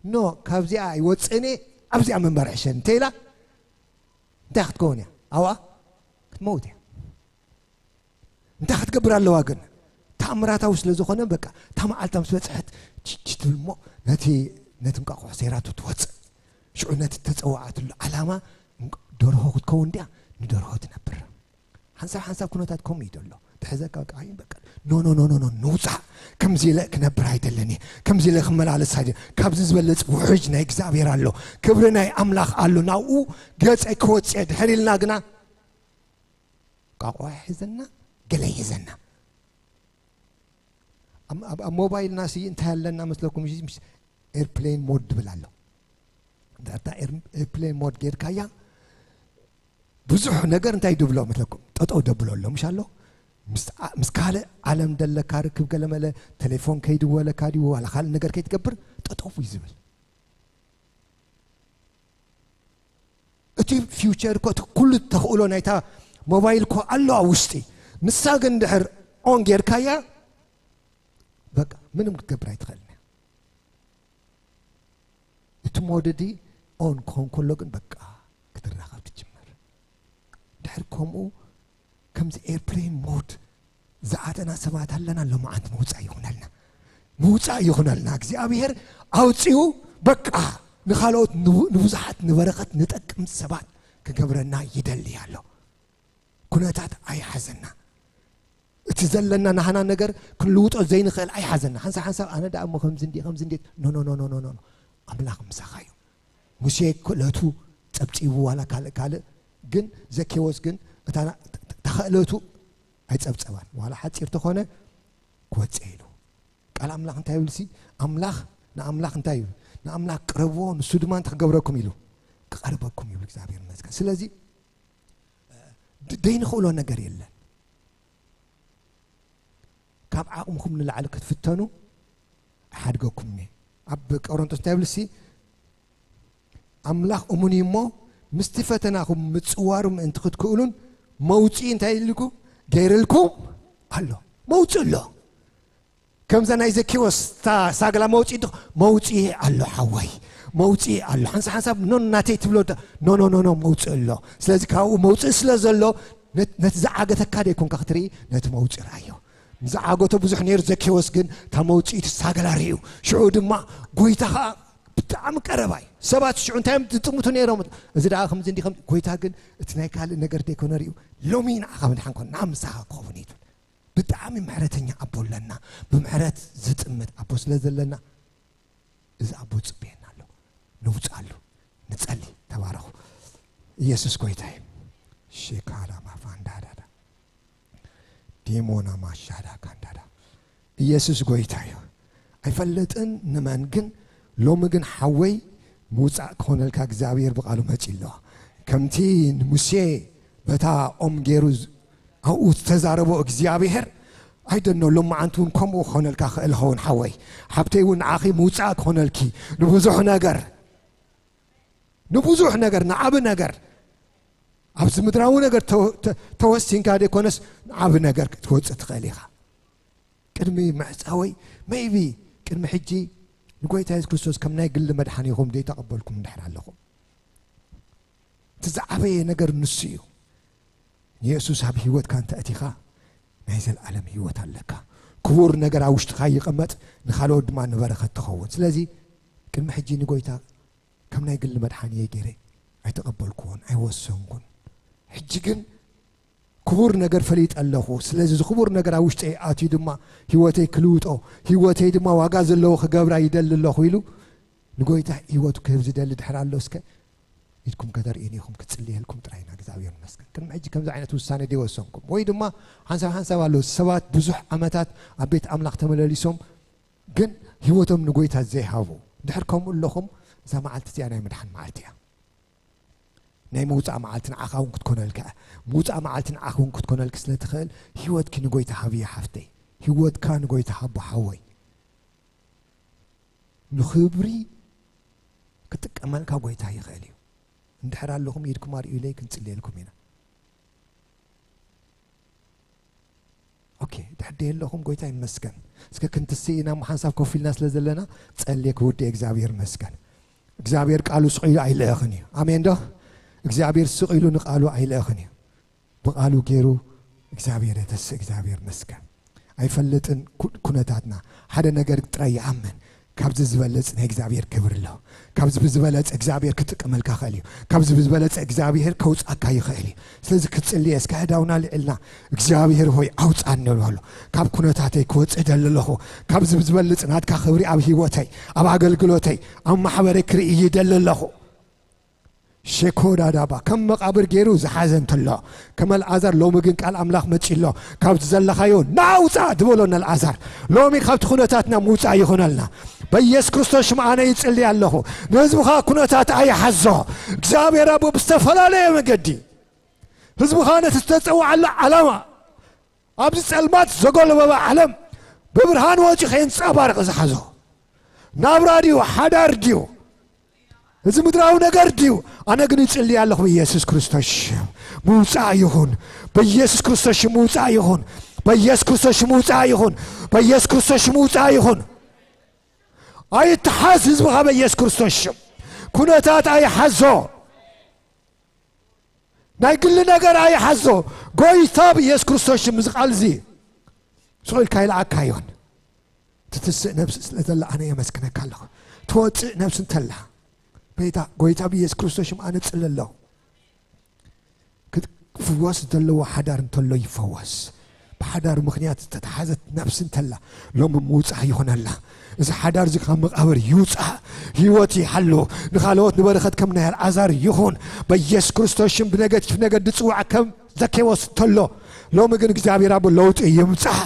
ኖ፣ ካብዚኣ ኣይወጽእን እየ፣ ኣብዚኣ ምንባር ይሕሸኒ እንተ ኢላ፣ እንታይ ክትከውን እያ? ኣብኣ ክትመውት እያ። እንታይ ክትገብር ኣለዋ ግን? ተኣምራታዊ ስለ ዝኾነ በቃ እታ መዓልታ ምስ በፅሐት ችች ትብል እሞ ነቲ ነቲ እንቃቑሖ ሰይራቶ ትወፅእ። ሽዑ ነቲ ተፀዋዓትሉ ዓላማ እንቅ- ደርሆ ክትከውን ድያ? ንደርሆ ትነብር። ሓንሳብ ሓንሳብ ኩነታት ከምኡ እዩ ዘሎ። ትሕዘካ በቃ ኣይ በቃ ኖ ኖ ኖ ኖ ኖ ንውፃእ። ከምዚ ኢለ ክነብር ኣይደለኒ። ከምዚ ኢለ ክመላለስ ኣይደ ካብዚ ዝበለፅ ውሕጅ ናይ እግዚኣብሔር ኣሎ። ክብሪ ናይ ኣምላኽ ኣሎ። ናብኡ ገፀይ ክወፅእ ድሕር ኢልና ግና ቋቋ ይሕዘና፣ ገለ ይሕዘና። ኣብ ኣብ- ኣብ ሞባይልና ሲ እንታይ ኣለና መስለኩም? እዚ ምስ ኤርፕሌን ሞድ ድብል ኣሎ። እንድሕር እታ ኤር- ኤርፕሌን ሞድ ጌርካያ ብዙሕ ነገር እንታይ ድብሎ መስለኩም? ጠጠው ደብሎ ኣሎ ምሽ ኣሎ። ምስ ዓ- ምስ ካልእ ዓለም ደለካ ርክብ ገለመለ ቴሌፎን ከይድወለካ ድዩ ዋላ ካልእ ነገር ከይትገብር ጠጠው እዩ ዝብል። እቲ ፊውቸር እኮ እቲ ኩሉ ተኽእሎ ናይታ ሞባይል እኮ ኣሎ ኣብ ውሽጢ። ንሳ ግን ድሕር ኦን ጌርካያ በቃ ምንም ክትገብር ኣይትኽእልን እያ። እቲ ሞድዲ ኦን ክኾን ከሎ ግን በቃ ክትራኸብ ትጅመር። ድሕር ከምኡ ከምዚ ኤርፕሌን ሞድ ዝኣተና ሰባት ኣለና። ሎማዓንቲ ምውፃእ ይኹነልና፣ ምውፃእ ይኹነልና። እግዚኣብሔር ኣውፂኡ በቃ ንኻልኦት ንቡ- ንብዙሓት ንበረኸት ንጠቅም ሰባት ክገብረና ይደሊ ኣሎ። ኩነታት ኣይሓዘና። እቲ ዘለና ናህና ነገር ክንልውጦ ዘይንኽእል ኣይሓዘና። ሓንሳብ ሓንሳብ ኣነ ደኣ እሞ ከምዚ እንዲ ከምዚ እንዲ ኖ ኖ ኖ ኖ ኖ ኖ ኣምላኽ ምሳኻ እዩ። ሙሴ ክእለቱ ጸብጺቡ ዋላ ካልእ ካልእ ግን ዘኬዎስ ግን እታ ና- እታ ክእለቱ ኣይጸብጸባን። ዋላ ሓጺር ተኾነ ክወጽእ ኢሉ። ቃል ኣምላኽ እንታይ ይብል ሲ? ኣምላኽ ንኣምላኽ እንታይ ይብል? ንኣምላኽ ቅረብዎ፣ ንሱ ድማ እንታይ ክገብረኩም ኢሉ? ክቐርበኩም ይብል። እግዚኣብሔር ይመስገን። ስለዚ ድ- ደይንኽእሎ ነገር የለን። ካብ ዓቕምኹም ንላዕሊ ክትፍተኑ ኣይሓድገኩም እየ። ኣብ ቆሮንቶስ እንታይ ይብል ሲ? ኣምላኽ እሙን እዩ እሞ ምስቲ ፈተናኹም ምጽዋሩ ምእንቲ ክትክእሉን መውፅኢ እንታይ ኢልኩ ገይርልኩም ኣሎ። መውፅእ ኣሎ። ከምዛ ናይ ዘኪዎስ እታ ሳግላ መውፅኢ ድ- መውፅኢ ኣሎ ሓወይ፣ መውፅኢ ኣሎ። ሓንሳ ሓንሳብ ኖ ናተይ ትብሎ ዶ- ኖ ኖ ኖ ኖ መውፅእ ኣሎ። ስለዚ ካብኡ መውፅእ ስለ ዘሎ ነት- ነቲ ዝዓገተካ ደይኮንካ ክትርኢ ነቲ መውፅእ ረኣዮ። ንዝዓገቶ ብዙሕ ነይሩ ዘኪዎስ ግን እታ መውፅኢት ሳግላ ርእዩ። ሽዑ ድማ ጎይታ ከዓ ብጣዕሚ ቀረባይ ሰባት ሽዑ እንታይ እዮም ዝጥምቱ ነይሮም? እዚ ደኣ ከምዚ እንዲ ከም ጎይታ ግን እቲ ናይ ካልእ ነገር ደይኮነ ርእዩ ሎሚ ንዓኻ ምድሓን ኮን ናብ ምሳኻ ክኸውን እዩ ትብል። ብጣዕሚ ምሕረተኛ ኣቦ ኣለና። ብምሕረት ዝጥምት ኣቦ ስለ ዘለና እዚ ኣቦ ጽበየና ኣሎ። ንውጻሉ ንጸሊ። ተባረኹ። ኢየሱስ ጎይታ እዩ። ሼካላ ማፋንዳዳዳ ዲሞና ማሻዳ ካንዳዳ ኢየሱስ ጎይታ እዩ። ኣይፈለጥን ንመን ግን ሎሚ ግን ሓወይ ምውጻእ ክኾነልካ እግዚኣብሔር ብቃሉ መጺ ኣለዋ። ከምቲ ንሙሴ በታ ኦም ገይሩ ዝ- ኣብኡ ዝተዛረቦ እግዚኣብሔር ኣይደኖ ሎመዓንቲ እውን ከምኡ ክኾነልካ ክእል ኸውን ሓወይ ሓብተይ እውን ንዓኺ ምውፃእ ክኾነልኪ ንብዙሕ ነገር ንብዙሕ ነገር ንዓብ ነገር ኣብዚ ምድራዊ ነገር ተወ- ተ- ተወሲንካ ደይኮነስ ንዓብ ነገር ክትወፅእ ትኽእል ኢኻ። ቅድሚ ምዕፃወይ maybe ቅድሚ ሕጂ ንጎይታ የሱስ ክርስቶስ ከም ናይ ግሊ መድሓኒኹም ዘይተቐበልኩም እንድሕር ኣለኹም እቲ ዝዓበየ ነገር ንሱ እዩ። ንየሱስ ኣብ ህይወትካ እንተእቲኻ ናይ ዘለኣለም ህይወት ኣለካ። ክቡር ነገር ኣብ ውሽጥኻ ይቐመጥ፣ ንኻልኦት ድማ ንበረኸት ትኸውን። ስለዚ ቅድሚ ሕጂ ንጎይታ ከም ናይ ግሊ መድሓንየ ገይረ ኣይተቐበልኩዎን ኣይወሰንኩን። ሕጂ ግን ክቡር ነገር ፈሊጠ ኣለኹ። ስለዚ እዚ ክቡር ነገር ኣብ ውሽጠይ ኣትዩ ድማ ህይወተይ ክልውጦ፣ ህይወተይ ድማ ዋጋ ዘለዎ ክገብራ ይደሊ ኣለኹ ኢሉ ንጎይታ ህይወቱ ክህብ ዝደሊ ድሕር ኣሎ እስከ ኢድኩም ከተርእዩኒ ኢኹም ክጽልየልኩም ጥራይ ኢና እግዚኣብሔር ይመስገን። ቅድሚ ሕጂ ከምዚ ዓይነት ውሳነ ደይወሰንኩም ወይ ድማ ሓንሳብ ሓንሳብ ኣሎ ሰባት ብዙሕ ዓመታት ኣብ ቤት ኣምላኽ ተመለሊሶም ግን ህይወቶም ንጎይታ ዘይሃቡ ድሕር ከምኡ ኣለኹም እዛ መዓልቲ እዚኣ ናይ ምድሓን መዓልቲ እያ። ናይ ምውፃእ መዓልቲ ንዓኻ እውን ክትኮነልካ እያ። ምውፃእ መዓልቲ ንዓኻ እውን ክትኮነልኪ ስለ ትኽእል ህይወትኪ ንጎይታ ሃብዮ ሓፍተይ። ህይወትካ ንጎይታ ሃቦ ሓወይ። ንኽብሪ ክጥቀመልካ ጎይታ ይኽእል እዩ። እንድሕር ኣለኹም ኢድኩም ኣርእዩለይ ክንጽልየልኩም ኢና። ኦኬ ድሕር ደየለኹም ጎይታ ይመስገን። እስከ ክንትስእ ኢና እሞ ሓንሳብ ኮፍ ኢልና ስለ ዘለና ጸልየ ክውድእ እግዚኣብሔር ይመስገን። እግዚኣብሔር ቃሉ ስቕ ኢሉ ኣይልእኽን እዩ። ኣሜን ዶ? እግዚኣብሔር ስቕ ኢሉ ንቃሉ ኣይልእኽን እዩ። ብቃሉ ገይሩ እግዚኣብሔር የተስ እግዚኣብሔር መስገን። ኣይፈልጥን ኩ- ኩነታትና ሓደ ነገር ጥራይ ይኣምን። ካብዚ ዝበለጽ ናይ እግዚኣብሔር ክብር ኣሎ። ካብዚ ብዝበለጸ እግዚኣብሔር ክጥቀመልካ ክእል እዩ። ካብዚ ብዝበለጸ እግዚኣብሔር ከውጻካ ይኽእል እዩ። ስለዚ ክጽልየ እስከ ኣእዳውና ልዕልና እግዚኣብሔር ሆይ ኣውጻኒ ንበሎ። ካብ ኩነታተይ ክወጽእ ደሊ ኣለኹ። ካብዚ ብዝበልጽ ናትካ ክብሪ ኣብ ህይወተይ፣ ኣብ ኣገልግሎተይ፣ ኣብ ማሕበረይ ክርኢ ይደሊ ኣለኹ። ሸኮዳዳባ ከም መቓብር ገይሩ ዝሓዘ እንተሎ፣ ከም ኣልዓዛር ሎሚ ግን ቃል ኣምላኽ መጺ ኣሎ። ካብቲ ዘለኻዮ ናውፃ ዝበሎ ንኣልዓዛር ሎሚ ካብቲ ኩነታትና ምውፃእ ይኹነልና። በኢየሱስ ክርስቶስ ሽም ኣነ ይጽሊ ኣለኹ። ንህዝብኻ ኩነታት ኣይሓዞ። እግዚኣብሔር ኣቦ ብዝተፈላለየ መገዲ ህዝብኻ ነቲ ዝተጸውዓሉ ዓላማ ኣብዚ ጸልማት ዘጎልበበ ዓለም ብብርሃን ወጺኡ ከየንጸባርቕ ዝሓዞ ናብራ ድዩ ሓዳር ድዩ እዚ ምድራዊ ነገር ድዩ? ኣነ ግን ይጽሊ ኣለኹ ብኢየሱስ ክርስቶስ ሽም ምውጻእ ይኹን። በኢየሱስ ክርስቶስ ሽም ምውጻእ ይኹን። በኢየሱስ ክርስቶስ ሽም ምውጻእ ይኹን። በኢየሱስ ክርስቶስ ሽም ምውጻእ ይኹን። ኣይትሓዝ ህዝብኻ በኢየሱስ ክርስቶስ ሽም። ኩነታት ኣይሓዞ። ናይ ግሊ ነገር ኣይሓዞ። ጎይታ ብኢየሱስ ክርስቶስ ሽም እዚ ቃል እዚ ስቕ ኢልካ ይልኣካ ይኹን። ትትስእ ነብሲ ስለ ዘላ ኣነ የመስግነካ ኣለኹ። ትወፅእ ነብሲ እንተላ በይታ ጎይታ ብኢየሱስ ክርስቶስ ሽም ኣነ ጽለ ኣለኹ። ክፍወስ ዘለዎ ሓዳር እንተሎ ይፈወስ። ብሓዳር ምኽንያት ዝተተሓዘት ነብሲ እንተላ ሎሚ ምውፃእ ይኹነላ። እዚ ሓዳር እዚ ካብ መቓብር ይውፃእ። ህይወት ይሓሉ። ንኻልኦት ንበረኸት ከም ናይ ኣልዓዛር ይኹን። በኢየሱስ ክርስቶስ ሽም ብነገቲፍ ነገር ዝፅዋዕ ከም ዘኬዎስ እንተሎ ሎሚ ግን እግዚኣብሔር ኣቦ ለውጢ ይምፃእ።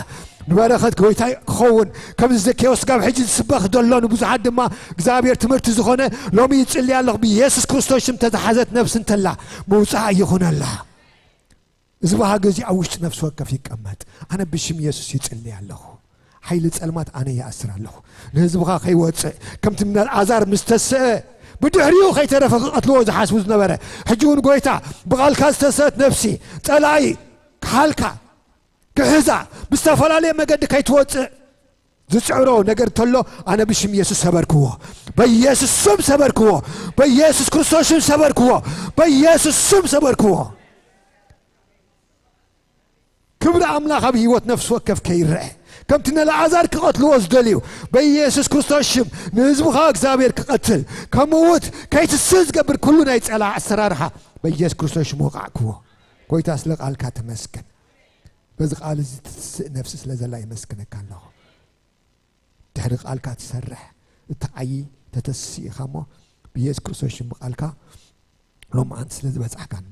ንበረኸት ጎይታ ክኸውን ከምዚ ዘኬዎስ ካብ ሕጂ ዝስበኽ ዘሎ ንብዙሓት ድማ እግዚኣብሔር ትምህርቲ ዝኾነ ሎሚ ይጽሊ ኣለኹ ብኢየሱስ ክርስቶስ ሽም ተዝሓዘት ነብሲ እንተላ ምውፃእ ይኹነላ። እዚ ባህጊ እዚ ኣብ ውሽጢ ነፍሲ ወከፍ ይቀመጥ። ኣነ ብሽም ኢየሱስ ይጽሊ ኣለኹ። ሓይሊ ጸልማት ኣነ ይኣስር ኣለኹ። ንህዝብኻ ከይወጽእ ከምቲ ንኣልዓዛር ምስ ተስአ ብድሕሪኡ ከይተረፈ ክቐትልዎ ዝሓስቡ ዝነበረ ሕጂ እውን ጎይታ ብቓልካ ዝተሰአት ነፍሲ ጸላኢ ክሓልካ ክሕዛ ብዝተፈላለየ መገዲ ከይትወፅእ ዝፅዕሮ ነገር እንተሎ ኣነ ብሽም ኢየሱስ ሰበርክዎ። በኢየሱስ ስም ሰበርክዎ። በኢየሱስ ክርስቶስ ስም ሰበርክዎ። በኢየሱስ ስም ሰበርክዎ። ክብሪ ኣምላኽ ኣብ ህይወት ነፍሲ ወከፍ ከይረአ ከምቲ ንኣልዓዛር ክቐትልዎ ዝደልዩ በኢየሱስ ክርስቶስ ሽም ንህዝብኻ እግዚኣብሔር ክቐትል ከምውት ከይትስእ ዝገብር ኩሉ ናይ ጸላ ኣሰራርሓ በኢየሱስ ክርስቶስ ሽም ወቃዕክዎ። ጎይታ ስለ ቃልካ ተመስገን። በዚ ቃል እዚ ትስእ ነፍሲ ስለ ዘላ የመስግነካ ኣለኹ። ድሕሪ ቃልካ ትሰርሕ እትዓዪ ተተስእ ኢኻ እሞ ብኢየሱስ ክርስቶስ ሽም ብቃልካ ሎምዓንቲ ስለ ዝበጻሕካን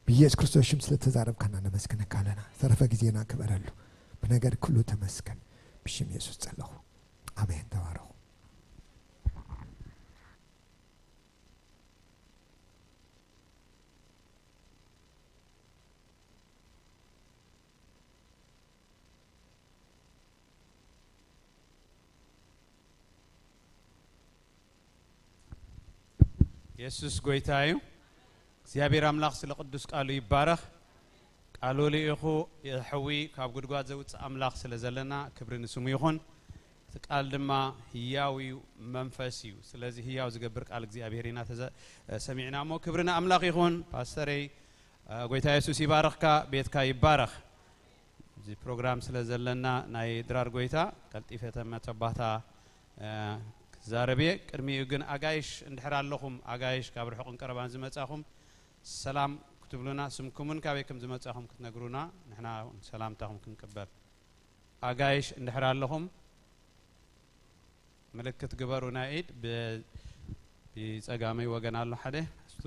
ብኢየሱስ ክርስቶስ ሽም ስለ ተዛረብካና ነመስግነካ ኣለና። ዝተረፈ ግዜና ክበረሉ። ብነገር ኩሉ ተመስገን። ብሽም የሱስ ጸለኹ። ኣሜን። ተባረኹ። የሱስ ጎይታ እዩ። እግዚኣብሔር ኣምላኽ ስለ ቅዱስ ቃሉ ይባረኽ። ቃሉ ልኢኹ የሕዊ ካብ ጉድጓድ ዘውፅእ ኣምላኽ ስለ ዘለና ክብሪ ንስሙ ይኹን። እቲ ቃል ድማ ህያው እዩ፣ መንፈስ እዩ። ስለዚ ህያው ዝገብር ቃል እግዚኣብሔር ኢና ተዘ- ሰሚዕና እሞ ክብሪ ንኣምላኽ ይኹን። ፓስተረይ፣ ጎይታ የሱስ ይባርኽካ፣ ቤትካ ይባረኽ። እዚ ፕሮግራም ስለ ዘለና ናይ ድራር ጎይታ ቀልጢፈ ተመተባታ ክዛረብ እየ። ቅድሚኡ ግን ኣጋይሽ እንድሕር ኣለኹም፣ ኣጋይሽ ካብ ርሑቕን ቀረባን ዝመጻኹም ሰላም ክትብሉና፣ ስምኩምን ካበይ ከም ዝመጻኹም ክትነግሩና፣ ንሕና እውን ሰላምታኹም ክንቅበል። ኣጋይሽ እንድሕር ኣለኹም ምልክት ግበሩ ናይ ኢድ። ብ- ብጸጋመይ ወገን ኣሎ ሓደ እስቱ።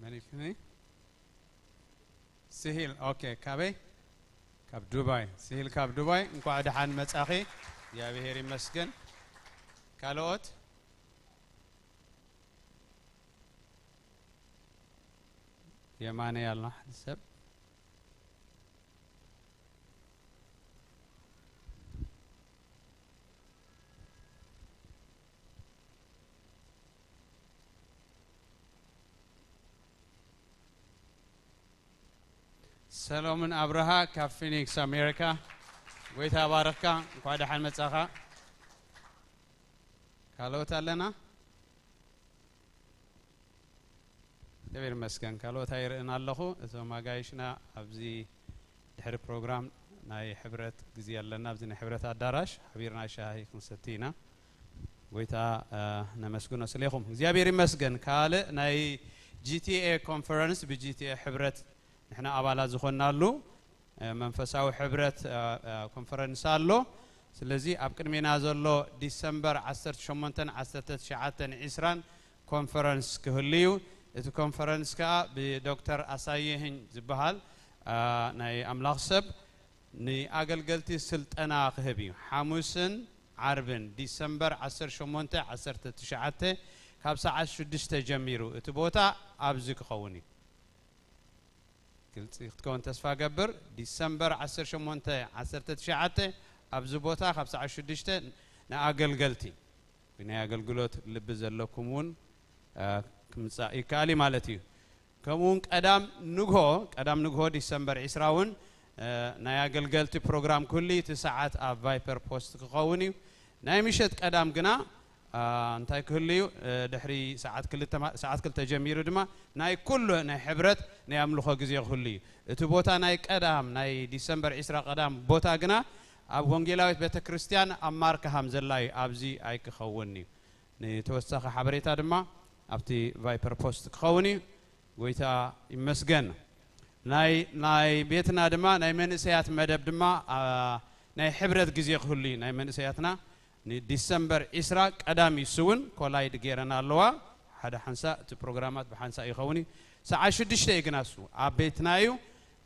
መን ኢልክኒ? ስሂል፣ ኦኬ፣ ካበይ? ካብ ዱባይ። ስሂል ካብ ዱባይ፣ እንኳዕ ደሓን መጻኺ። እግዚኣብሔር ይመስገን። ካልኦት? የማነ ያልና ሓደ ሰብ። ሰሎሞን ኣብርሃ ካብ ፊኒክስ ኣሜሪካ። ጎይታ ባረኽካ፣ እንኳዕ ደሓን መጻኻ። ካልኦት ኣለና? እግዚኣብሔር ይመስገን፣ ካልኦት ኣይርእን ኣለኹ። እቶም ኣጋይሽና ኣብዚ ድሕሪ ፕሮግራም ናይ ሕብረት ግዜ ኣለና፣ ኣብዚ ናይ ሕብረት ኣዳራሽ ሓቢርና ሻሂ ክንሰቲ ኢና። ጎይታ፣ እ፣ ነመስግኖ ስሌኹም። እግዚኣብሔር ይመስገን። ካልእ ናይ ጂ ቲ ኤ ኮንፈረንስ፣ ብ ጂ ቲ ኤ ሕብረት ንሕና ኣባላት ዝኾንናሉ፣ እ፣ መንፈሳዊ ሕብረት፣ እ፣ እ፣ ኮንፈረንስ ኣሎ። ስለዚ ኣብ ቅድሜና ዘሎ ዲሰምበር ዓሰርተ ሸሞንተን ዓሰርተ ትሽዓተን ዒስራን ኮንፈረንስ ክህሉ እዩ። እቲ ኮንፈረንስ ከኣ ብዶክተር ኣሳየህኝ ዝበሃል፣ እ፣ ናይ ኣምላኽ ሰብ ንኣገልገልቲ ስልጠና ክህብ እዩ። ሓሙስን ዓርብን ዲሰምበር ዓሰርተ ሸሞንተ ዓሰርተ ትሽዓተ ካብ ሰዓት ሽዱሽተ ጀሚሩ። እቲ ቦታ ኣብዚ ክኸውን እዩ። ግልጺ ክትከውን ተስፋ ገብር። ዲሰምበር ዓሰርተ ሸሞንተ ዓሰርተ ትሽዓተ ኣብዚ ቦታ ካብ ሰዓት ሽዱሽተ ንኣገልገልቲ፣ ብናይ ኣገልግሎት ልቢ ዘለኩም እውን፣ እ፣ ክምጻእ ይከኣል እዩ ማለት እዩ። ከምኡ እውን ቀዳም ንግሆ፣ ቀዳም ንግሆ ዲሰምበር ዒስራ እውን፣ እ፣ ናይ ኣገልገልቲ ፕሮግራም ክህሉ እዩ። እቲ ሰዓት ኣብ ቫይፐር ፖስት ክኸውን እዩ። ናይ ምሸት ቀዳም ግና፣ እ፣ እንታይ ክህሉ እዩ? እ፣ ድሕሪ ሰዓት ክልተ ማ-፣ ሰዓት ክልተ ጀሚሩ ድማ ናይ ኩሉ ናይ ሕብረት ናይ ኣምልኾ ግዜ ክህሉ እዩ። እቲ ቦታ ናይ ቀዳም፣ ናይ ዲሰምበር ዒስራ ቀዳም ቦታ ግና ኣብ ወንጌላዊት ቤተ ክርስቲያን ኣብ ማርክሃም ዘላ እዩ። ኣብዚ ኣይክኸውን እዩ። ንተወሳኺ ሓበሬታ ድማ ኣብቲ ቫይፐር ፖስት ክኸውን እዩ። ጎይታ ይመስገን። ናይ፣ ናይ ቤትና ድማ ናይ መንእሰያት መደብ ድማ፣ አ፣ ናይ ሕብረት ግዜ ክህሉ እዩ። ናይ መንእሰያትና ንዲሰምበር ዒስራ ቀዳም እዩ። እሱ እውን ኮላይድ ገይረን ኣለዋ። ሓደ ሓንሳእ እቲ ፕሮግራማት ብሓንሳእ ይኸውን እዩ። ሰዓት ሽዱሽተ እዩ ግና እሱ ኣብ ቤትና እዩ።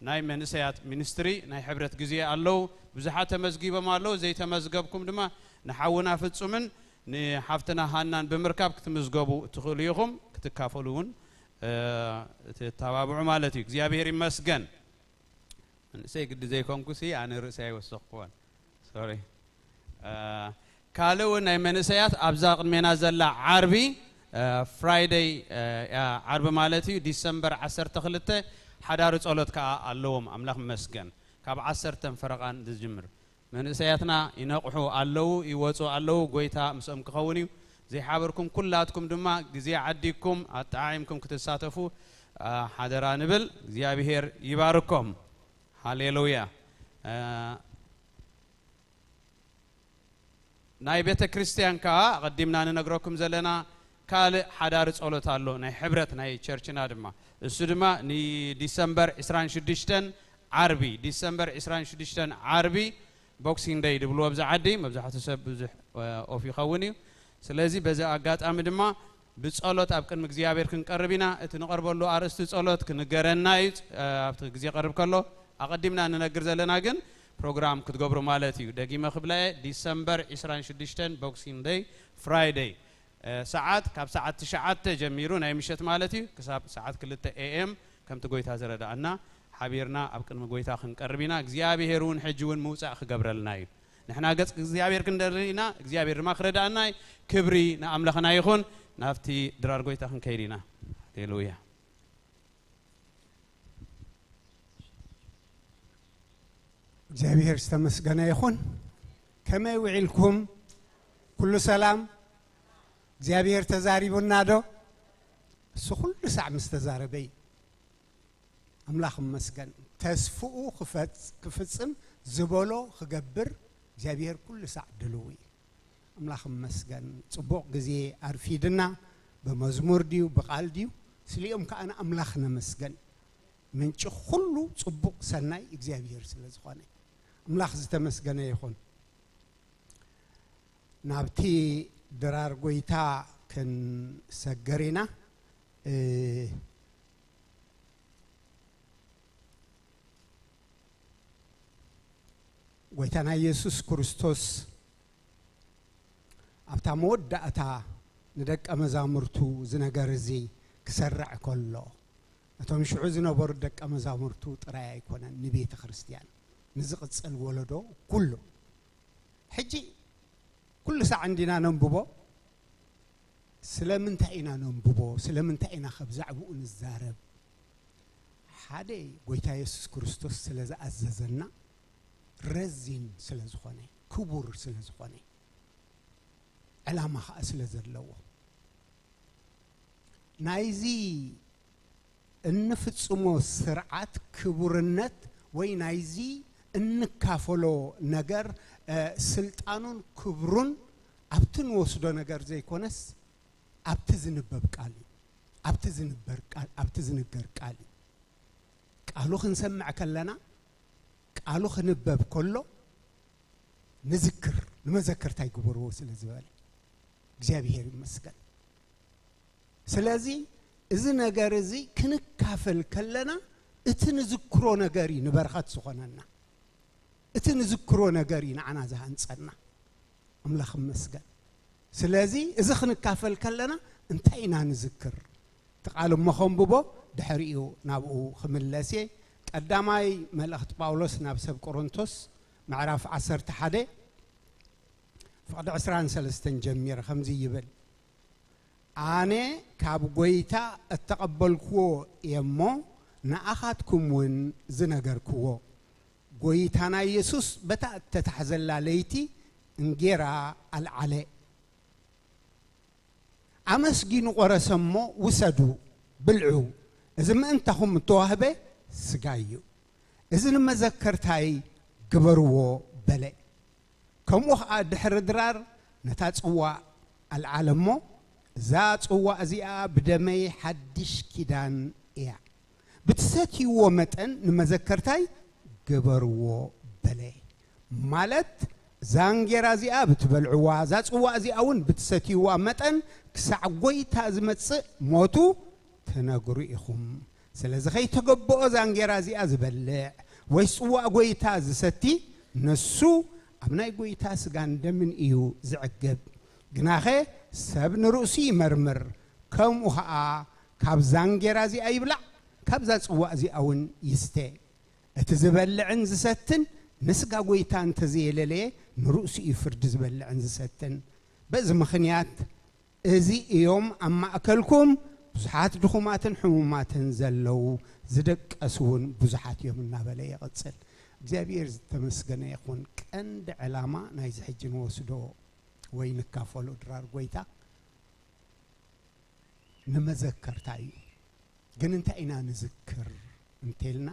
ናይ መንእሰያት ሚኒስትሪ ናይ ሕብረት ግዜ ኣለዉ። ብዙሓት ተመዝጊቦም ኣለዉ። ዘይተመዝገብኩም ድማ ንሓውና ፍጹምን ንሓፍትና ሃናን ብምርካብ ክትምዝገቡ ትኽእሉ ኢኹም። ክትካፈሉ እውን፣ እ፣ ትተባብዑ ማለት እዩ። እግዚኣብሔር ይመስገን። መንእሰይ ግዲ ዘይኮንኩሲ ኣነ ርእሰይ ኣይወሰኽኩዎን። ሶሪ። እ፣ ካልእ እውን ናይ መንእሰያት ኣብዛ ቅድሜና ዘላ ዓርቢ፣ እ፣ ፍራይደይ፣ እ፣ እያ፣ ዓርቢ ማለት እዩ፣ ዲሰምበር ዓሰርተ ክልተ ሓዳሪ ጸሎት ከኣ ኣለዎም። ኣምላኽ ይመስገን። ካብ ዓሰርተን ፈረቓን ዝጅምር። መንእሰያትና ይነቕሑ ኣለዉ፣ ይወጹ ኣለዉ። ጎይታ ምስኦም ክኸውን እዩ። ዘይሓበርኩም ኩላትኩም ድማ ግዜ ዓዲግኩም ኣጠዓዒምኩም ክትሳተፉ፣ እ፣ ሓደራ ንብል። እግዚኣብሔር ይባርኮም። ሃሌሉያ። እ፣ ናይ ቤተ ክርስቲያን ከኣ ኣቐዲምና ንነግረኩም ዘለና ካልእ ሓዳሪ ጸሎት ኣሎ፣ ናይ ሕብረት ናይ ቸርችና ድማ። እሱ ድማ ንዲሰምበር ዕስራን ሽዱሽተን ዓርቢ፣ ዲሰምበር ዕስራን ሽዱሽተን ዓርቢ፣ ቦክሲንግ ደይ ድብልዎ ኣብዚ ዓዲ፣ መብዛሕትኡ ሰብ ብዙሕ፣ እ፣ ኦፍ ይኸውን እዩ። ስለዚ በዚ ኣጋጣሚ ድማ ብጸሎት ኣብ ቅድሚ እግዚኣብሔር ክንቀርብ ኢና። እቲ ንቐርበሉ ኣርእስቲ ጸሎት ክንገረና እዩ። እ፣ ኣብቲ ግዜ ቀርብ ከሎ ኣቐዲምና ንነግር ዘለና ግን ፕሮግራም ክትገብሩ ማለት እዩ። ደጊመ ክብላ እየ፣ ዲሰምበር ዕስራን ሽዱሽተን ቦክሲንግ ደይ ፍራይደይ፣ እ፣ ሰዓት ካብ ሰዓት ትሽዓተ ጀሚሩ ናይ ምሸት ማለት እዩ ክሳብ ሰዓት ክልተ ኤ ኤም ከምቲ ጎይታ ዝረድኣና ሓቢርና ኣብ ቅድሚ ጎይታ ክንቀርብ ኢና። እግዚኣብሔር እውን ሕጂ እውን ምውጻእ ክገብረልና እዩ። ንሕና ገጽ እግዚኣብሔር ክንደሪ ኢና፣ እግዚኣብሔር ድማ ክረድኣና እዩ። ክብሪ ንኣምላኽና ይኹን። ናብቲ ድራር ጎይታ ክንከይድ ኢና። ሃሌሉያ። እግዚኣብሔር ዝተመስገነ ይኹን። ከመይ ውዒልኩም? ኩሉ ሰላም? እግዚኣብሔር ተዛሪቡና ዶ? እሱ ኩሉ ሳዕ ምስ ተዛረበ እዩ። ኣምላኽ ይመስገን። ተስፍኡ ክፈጽ-፣ ክፍጽም ዝበሎ ክገብር እግዚኣብሔር ኩሉ ሳዕ ድልው እዩ። ኣምላኽ ይመስገን። ጽቡቕ ግዜ ኣርፊድና፣ ብመዝሙር ድዩ፣ ብቓል ድዩ፣ ስሊኦም ከኣ ንኣምላኽ ነመስገን። ምንጪ ኩሉ ጽቡቕ ሰናይ እግዚኣብሔር ስለ ዝኾነ፣ ኣምላኽ ዝተመስገነ ይኹን። ናብቲ ድራር ጐይታ ክንሰገር ኢና። እ፣ ጎይታና ኢየሱስ ክርስቶስ ኣብታ መወዳእታ ንደቀ መዛሙርቱ እዚ ነገር እዚ ክሰርዕ ከሎ፣ ነቶም ሽዑ ዝነበሩ ደቀ መዛሙርቱ ጥራይ ኣይኮነን፣ ንቤተ ክርስቲያን፣ ንዝቕጽል ወለዶ ኩሉ። ሕጂ ኩሉ ሳዕ እንዲና ነንብቦ። ስለምንታይ ኢና ነንብቦ? ስለምንታይ ኢና ከብዛዕባኡ ንዛረብ? ሓደ፣ ጎይታ የሱስ ክርስቶስ ስለ ዝኣዘዘና፣ ረዚን ስለ ዝኾነ፣ ክቡር ስለ ዝኾነ፣ ዕላማ ኸኣ ስለ ዘለዎ፣ ናይዚ እንፍጽሞ ስርዓት ክቡርነት ወይ ናይዚ እንካፈሎ ነገር፣ እ፣ ስልጣኑን ክብሩን ኣብቲ ንወስዶ ነገር ዘይኮነስ፣ ኣብቲ ዝንበብ ቃል እዩ። ኣብቲ ዝንበር ቃል፣ ኣብቲ ዝንገር ቃል እዩ። ቃሉ ክንሰምዕ ከለና፣ ቃሉ ክንበብ ከሎ፣ ንዝክር፣ ንመዘከርታ ይግበርዎ ስለ ዝበለ፣ እግዚኣብሔር ይመስገን። ስለዚ፣ እዚ ነገር እዚ ክንካፈል ከለና፣ እቲ ንዝክሮ ነገር እዩ ንበረኸት ዝኾነና። እቲ ንዝክሮ ነገር እዩ ንዓና ዝሃንጸና። ኣምላኽ ይመስገን። ስለዚ፣ እዚ ክንካፈል ከለና፣ እንታይ ኢና ንዝክር? እቲ ቃል እሞ ከንብቦ፣ ድሕሪኡ ናብኡ ክምለስ እየ። ቀዳማይ መልእኽቲ ጳውሎስ ናብ ሰብ ቆሮንቶስ፣ ምዕራፍ ዓሰርተ ሓደ፣ ፍቕዲ ዕስራን ሰለስተን ጀሚረ ከምዚ ይብል፣ ኣነ ካብ ጐይታ እተቐበልክዎ እየ እሞ፣ ንኣኻትኩም እውን ዝነገርክዎ። ጐይታና የሱስ በታ እተታሕዘላ ለይቲ እንጌራ ኣልዓለ። ኣመስጊኑ ቖረሰ እሞ፣ ውሰዱ፣ ብልዑ፣ እዚ ምእንታኹም እተዋህበ ስጋይ እዩ። እዚ ንመዘከርታይ ግበርዎ በለ። ከምኡ ኸኣ ድሕሪ ድራር ነታ ጽዋእ ኣልዓለ እሞ፣ እዛ ጽዋእ እዚኣ ብደመይ ሓድሽ ኪዳን እያ። ብትሰትይዎ መጠን ንመዘከርታይ ግበርዎ በለ። ማለት፣ እዛ እንጌራ እዚኣ ብትበልዕዋ፣ እዛ ጽዋእ እዚኣ እውን ብትሰትይዋ መጠን ክሳዕ ጐይታ ዝመጽእ ሞቱ ትነግሩ ኢኹም። ስለዚ ኸይተገብኦ እዛ እንጌራ እዚኣ ዝበልዕ ወይ ጽዋእ ጐይታ ዝሰቲ፣ ንሱ ኣብ ናይ ጐይታ ስጋን ደምን እዩ ዝዕግብ። ግናኸ ሰብ ንርእሱ ይመርምር፣ ከምኡ ኸኣ ካብዛ እንጌራ እዚኣ ይብላዕ፣ ካብዛ ጽዋእ እዚኣ እውን ይስተ። እቲ ዝበልዕን ዝሰትን ንስጋ ጐይታ እንተ ዘየለለየ፣ ንርእሱ እዩ ፍርዲ ዝበልዕን ዝሰትን። በዚ ምኽንያት እዚ እዮም ኣብ ማእከልኩም ብዙሓት ድኹማትን ሕሙማትን ዘለዉ፣ ዝደቀሱ እውን ብዙሓት እዮም እናበለ ይቕጽል። እግዚኣብሔር ዝተመስገነ ይኹን። ቀንዲ ዕላማ ናይዚ ሕጂ ንወስዶ ወይ ንካፈሎ ድራር ጐይታ ንመዘከርታ እዩ። ግን እንታይ ኢና ንዝክር እንተልና፣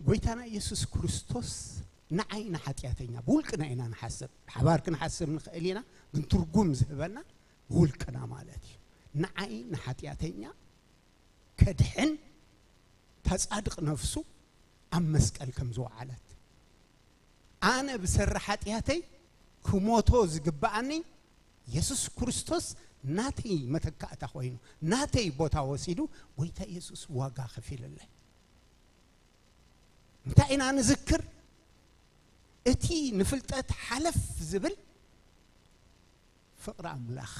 ጐይታና ኢየሱስ ክርስቶስ ንዓይ ንሓጢኣተኛ፣ ብውልቅና ኢና ንሓስብ። ብሓባር ክንሓስብ ንኽእል ኢና፣ ግን ትርጉም ዝህበና ብውልቅና ማለት እዩ። ንዓይ ንሓጢኣተኛ ከድሕን፣ እታ ጻድቕ ነፍሱ ኣብ መስቀል ከም ዝወዓለት፣ ኣነ ብሰሪ ሓጢኣተይ ክሞቶ ዝግብኣኒ የሱስ ክርስቶስ ናተይ መተካእታ ኮይኑ፣ ናተይ ቦታ ወሲዱ፣ ጐይታ የሱስ ዋጋ ከፊሉለይ። እንታይ ኢና ንዝክር? እቲ ንፍልጠት ሓለፍ ዝብል ፍቕሪ ኣምላኽ፣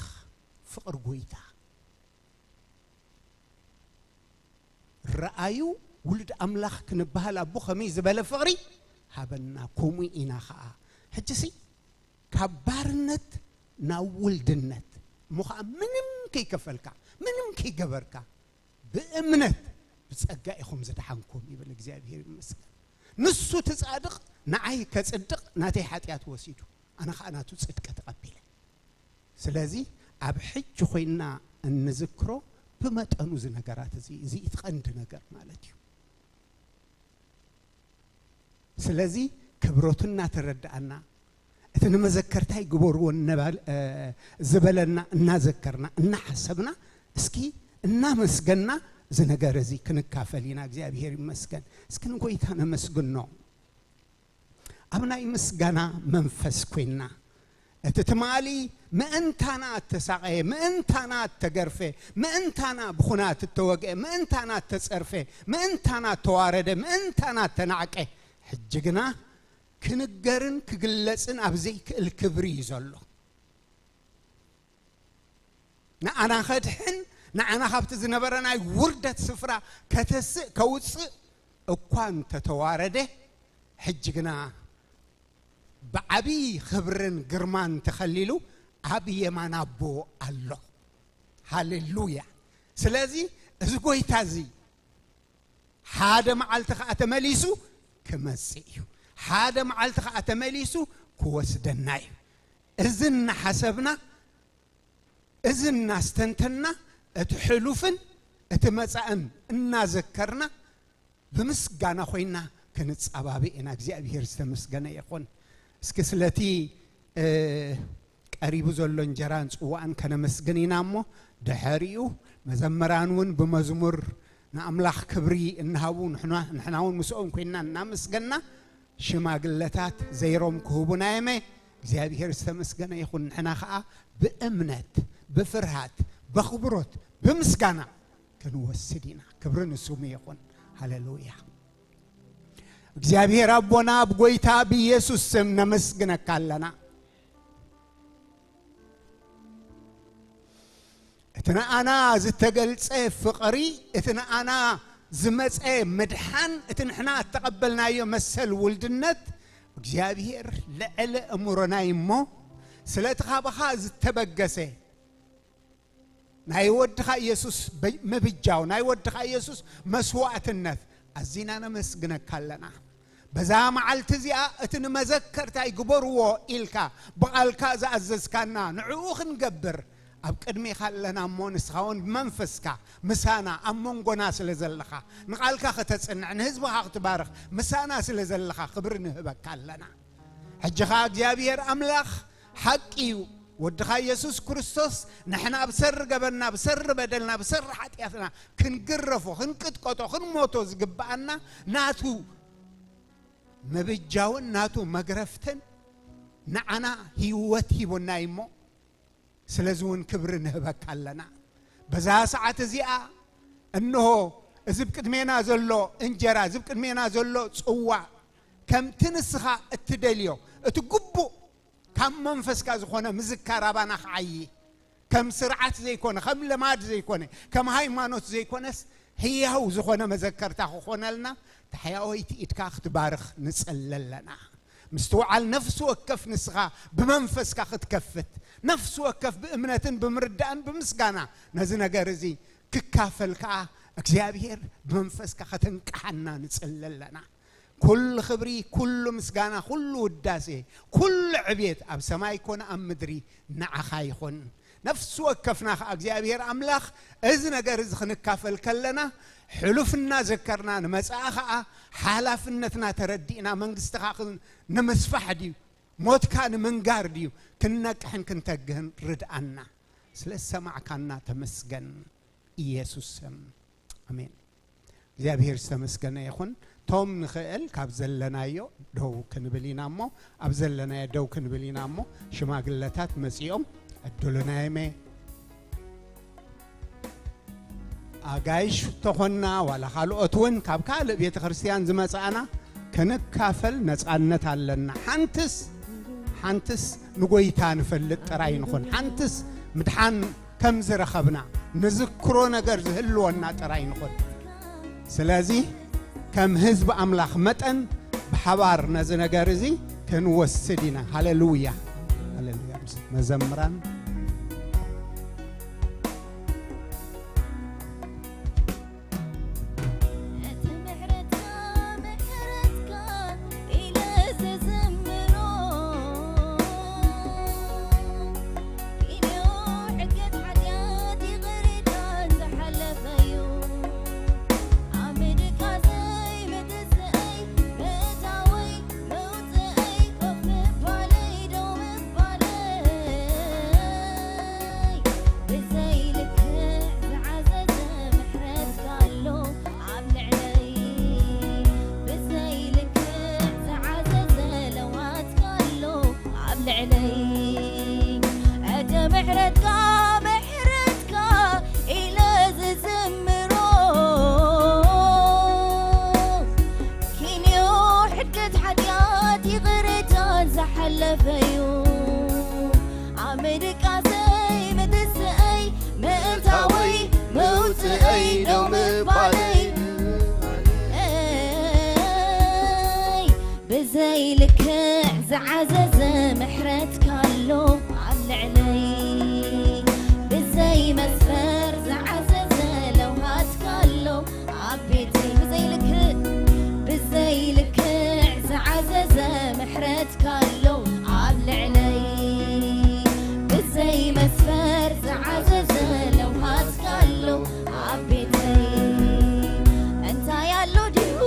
ፍቕሪ ጐይታ። ረኣዩ፣ ውሉድ ኣምላኽ ክንበሃል ኣቦ ከመይ ዝበለ ፍቕሪ ሃበና፣ ከምኡ ኢና ኸኣ። ሕጂሲ ካብ ባርነት ናብ ውልድነት፣ እሞ ኸኣ ምንም ከይከፈልካ፣ ምንም ከይገበርካ፣ ብእምነት ብጸጋ ኢኹም ዝደሓንኩም ይብል። እግዚኣብሔር ይመስገን። ንሱ እቲ ጻድቕ ንዓይ ከጽድቕ ናተይ ሓጢኣት ወሲዱ፣ ኣነ ኸኣ ናቱ ጽድቂ ተቐቢለ። ስለዚ ኣብ ሕጂ ኮይንና እንዝክሮ ብመጠኑ እዚ ነገራት እዚ፣ እዚ እቲ ቀንዲ ነገር ማለት እዩ። ስለዚ ክብረቱ እናተረዳእና፣ እቲ ንመዘከርታይ ግበርዎ እናባል-፣ እ፣ ዝበለና እናዘከርና፣ እናሓሰብና፣ እስኪ እናመስገና እዚ ነገር እዚ ክንካፈል ኢና። እግዚኣብሔር ይመስገን። እስኪ ንጎይታ ነመስግኖ። ኣብ ናይ ምስጋና መንፈስ ኮይንና፣ እቲ ትማሊ ምእንታና እተሳቐየ፣ ምእንታና እተገርፈ፣ ምእንታና ብኹናት እተወግአ፣ ምእንታና እተጸርፈ፣ ምእንታና እተዋረደ፣ ምእንታና እተናዕቀ፣ ሕጂ ግና ክንገርን ክግለጽን ኣብ ዘይክእል ክብሪ እዩ ዘሎ። ንዓና ከድሕን፣ ንዓና ካብቲ ዝነበረ ናይ ውርደት ስፍራ ከተስእ፣ ከውጽእ እኳ እንተተዋረደ፣ ሕጂ ግና ብዓቢ ክብርን ግርማን ተኸሊሉ ኣብ የማን ኣቦ ኣሎ። ሃሌሉያ! ስለዚ እዚ ጎይታ እዚ ሓደ መዓልቲ ኸኣ ተመሊሱ ክመጽእ እዩ። ሓደ መዓልቲ ኸኣ ተመሊሱ ክወስደና እዩ። እዚ እናሓሰብና፣ እዚ እናስተንተንና፣ እቲ ሕሉፍን እቲ መጻእን እናዘከርና፣ ብምስጋና ኮይና ክንጻባበ ኢና። እግዚኣብሔር ዝተመስገነ ይኹን። እስኪ ስለቲ፣ እ፣ ቀሪቡ ዘሎ እንጀራን ጽዋእን ከነመስግን ኢና እሞ፣ ድሕሪኡ መዘምራን እውን ብመዝሙር ንኣምላኽ ክብሪ እናሃቡ፣ ንሕና፣ ንሕና እውን ምስኦም ኮይና እናመስገና፣ ሽማግለታት ዘይሮም ክህቡና የመ። እግዚኣብሔር ዝተመስገነ ይኹን። ንሕና ኸኣ ብእምነት፣ ብፍርሃት፣ በኽብሮት፣ ብምስጋና ክንወስድ ኢና። ክብሪ ንስሙ ይኹን። ሃሌሉያ። እግዚኣብሔር ኣቦና፣ ኣብ ጎይታ ብኢየሱስ ስም ነመስግነካ ኣለና። እቲ ንኣና ዝተገልጸ ፍቕሪ፣ እቲ ንኣና ዝመጸ ምድሓን፣ እቲ ንሕና እተቐበልናዮ መሰል ውልድነት፣ እግዚኣብሔር ልዕሊ እምሮና እዩ እሞ፣ ስለቲ ካባኻ ዝተበገሰ ናይ ወድኻ ኢየሱስ በ-፣ ምብጃው፣ ናይ ወድኻ ኢየሱስ መስዋዕትነት ኣዚና ነመስግነካ ኣለና። በዛ መዓልቲ እዚኣ እቲ ንመዘከርታይ ግበርዎ ኢልካ ብቓልካ ዝኣዘዝካና ንዕኡ ክንገብር ኣብ ቅድሜኻ ኣለና እሞ፣ ንስኻ እውን ብመንፈስካ ምሳና ኣብ መንጎና ስለ ዘለኻ፣ ንቓልካ ከተጽንዕ፣ ንህዝብኻ ክትባርኽ ምሳና ስለ ዘለኻ ክብሪ ንህበካ ኣለና። ሕጂ ኸኣ እግዚኣብሔር ኣምላኽ ሓቂ እዩ። ወድኻ ኢየሱስ ክርስቶስ ንሕና ብሰሪ ገበንና፣ ብሰሪ በደልና፣ ብሰሪ ሓጢኣትና ክንግረፎ፣ ክንቅጥቀጦ፣ ክንሞቶ ዝግብኣና ናቱ ምብጃውን ናቱ መግረፍትን ንዓና ህይወት ሂቡና እዩ እሞ፣ ስለዚ እውን ክብሪ ንህበካ ኣለና። በዛ ሰዓት እዚኣ እንሆ እዚ ብቅድሜና ዘሎ እንጀራ፣ እዚ ብቅድሜና ዘሎ ጽዋዕ ከምቲ ንስኻ እትደልዮ፣ እቲ ግቡእ ካብ መንፈስካ ዝኾነ ምዝካር ኣባና ክዓዪ፣ ከም ስርዓት ዘይኮነ፣ ከም ልማድ ዘይኮነ፣ ከም ሃይማኖት ዘይኮነስ፣ ህያው ዝኾነ መዘከርታ ክኾነልና፣ ታሕያወይቲ ኢድካ ክትባርኽ ንጽሊ ኣለና። ምስትውዓል ነፍሲ ወከፍ ንስኻ ብመንፈስካ ክትከፍት፣ ነፍሲ ወከፍ ብእምነትን ብምርዳእን ብምስጋና ነዚ ነገር እዚ ክካፈል ከኣ፣ እግዚኣብሔር ብመንፈስካ ከተንቅሓና ንጽሊ ኣለና። ኩሉ ክብሪ፣ ኩሉ ምስጋና፣ ኩሉ ውዳሴ፣ ኩሉ ዕብየት ኣብ ሰማይ ኮነ ኣብ ምድሪ ንዓኻ ይኹን። ነፍሲ ወከፍና ኸዓ እግዚኣብሔር ኣምላኽ እዚ ነገር እዚ ክንካፈል ከለና፣ ሕሉፍ እናዘከርና ንመጻኢ ኸዓ ሓላፍነትና ተረዲእና መንግስትኻ ክን-፣ ንምስፋሕ ድዩ? ሞትካ ንምንጋር ድዩ? ክንነቅሕን ክንተግህን ርድኣና። ስለ ዝሰማዕካና ተመስገን። ኢየሱስ ስም። ኣሜን። እግዚኣብሔር ዝተመስገነ ይኹን። ቶም ንኽእል ካብ ዘለናዮ ደው ክንብል ኢና እሞ፣ ኣብ ዘለናዮ ደው ክንብል ኢና እሞ፣ ሽማግለታት መጺኦም ዕድሉና የመ። ኣጋይሽ ተኾንና ዋላ ካልኦት እውን ካብ ካልእ ቤተ ክርስቲያን ዝመጻእና ክንካፈል ነጻነት ኣለና። ሓንትስ፣ ሓንትስ ንጎይታ ንፈልጥ ጥራይ ንኹን። ሓንትስ ምድሓን ከም ዝረኸብና ንዝክሮ ነገር ዝህልወና ጥራይ ንኹን። ስለዚ ከም ህዝቢ ኣምላኽ መጠን ብሓባር ነዚ ነገር እዚ ክንወስድ ኢና። ሃሌሉያ፣ ሃሌሉያ። መዘምራን ልክዕ ዝዓዘዘ ምሕረትካ ኣሎ ኣብ ልዕለይ፣ ብዘይ መስፈር ዝዓዘዘ ለውሃትካ ኣሎ ኣብ ቤተይ። ብዘይ ልክዕ፣ ብዘይ ልክዕ ዝዓዘዘ ምሕረትካ ኣሎ ኣብ ልዕለይ፣ ብዘይ መስፈር ዝዓዘዘ ለውሃትካ ኣሎ ኣብ ቤተይ። እንታይ ኣሎ ድዩ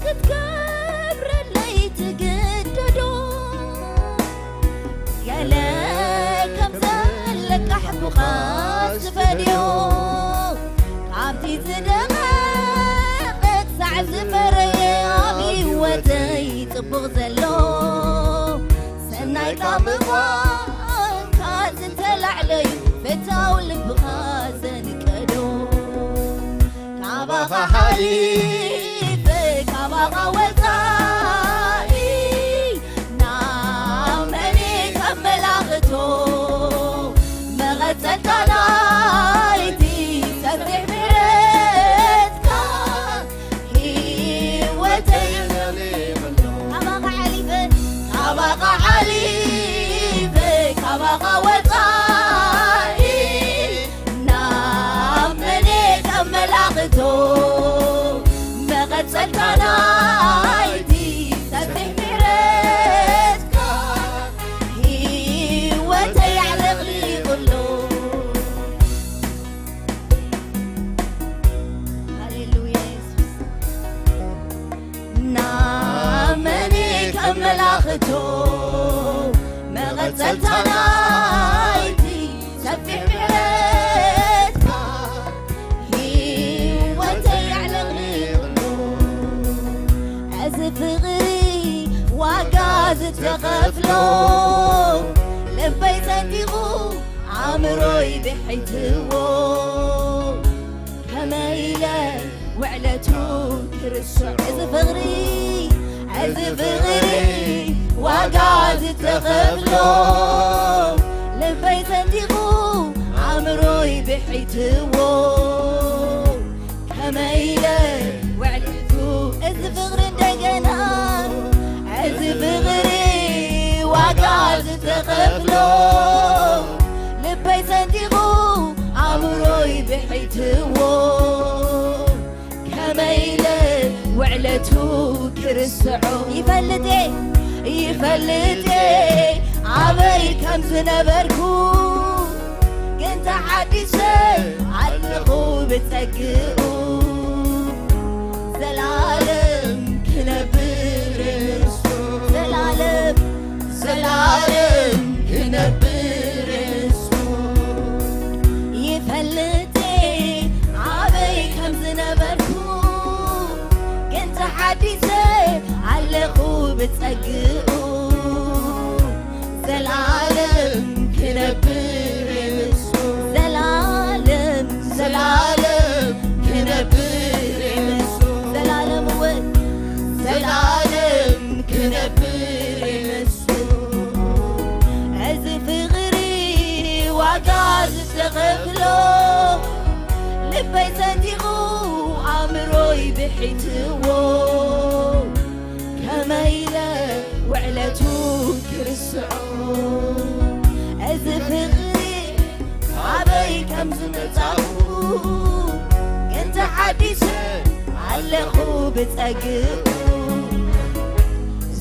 ክትገብረለይ ትግደዶ? ገለ ከም ዘለካ ሕቡኻ ዝፈድዮ፣ ካብቲ ዝደቐቐ ክሳዕ ዝፈረየ ኣብ ህይወተይ ጽቡቕ ዘሎ፣ ሰናይካ ምዃንካ ዝተላዕለዩ ፍታው ልብኻ ዘንቀዶ። ካባኻ ሓሊፈ ካባኻ ወጻኢ ናብ መን ከመላኽቶ? መቐጸልታ ናይቲ ሰፊሕ ምሕረትካ ህይወተይ ካባኻ ሓሊፈ፣ ካባኻ ሓሊፈ፣ ካባኻ ወጻኢ ናብ መን ከመላኽቶ? መቐጸልታ ናይቲ ሰፊሕ ምሕረትካ ህይወተይ ኣዕለቕሊቑ ኣሎ። ሃሌሉያ የሱስ። ናብ መን ከመላኽቶ? መቐጸልታ ናይቲ ሰፊሕ ምሕረትካ ህይወተይ ኣዕለቕሊቑ ኣሎ። እዚ ፍቕሪ ዋጋ ዝተኸፍሎ፣ ልበይ ሰንጢቑ ኣእምሮይ ብሒትዎ፣ ከመይ ኢለ ውዕለቱ ክርስዖ? እዚ ፍቕሪ፣ እዚ ፍቕሪ ዋጋ ዝተኸፍሎ፣ ልበይ ሰንጢቑ ኣእምሮይ ብሒትዎ፣ ከመይ ኢለ ውዕለቱ? እዚ ፍቕሪ እንደገና፣ እዚ ፍቕሪ ዋጋ ዝተኸፍሎ፣ ልበይ ሰንጢቑ ኣእምሮይ ብሒትዎ፣ ከመይ ኢለ ውዕለቱ ክርስዖ? ይፈልጥ እየ፣ ይፈልጥ እየ ኣበይ ከም ዝነበርኩ፣ ግን ተሓዲሰ ኣለኹ ብጸግኡ። ዘላለም ክነብር ንሱ፣ ዘላለም፣ ዘላለም ክነብር ንሱ። ይፈልጥ ኣበይ ከም ዝነበርኩ፣ ግን ተሓዲሰ ኣለኹ ብጸግኡ። ዘላለም ክነብር ንሱ፣ ዘላለም፣ ዘላለም ክነብር ንሱ፣ ዘላለም እወ፣ ዘላለም ክነብር ንሱ። እዚ ፍቕሪ ዋጋ ዝተኸፍሎ፣ ልበይ ሰንጢቑ ኣእምሮይ ብሒትዎ፣ ከመይ ኢለ ውዕለቱ ክርስዖ? እዚ ፍቕሪ ኣበይ ከም ዝመጻእኩ፣ ግን ተሓዲሰ ኣለኹ ብጸግኡ።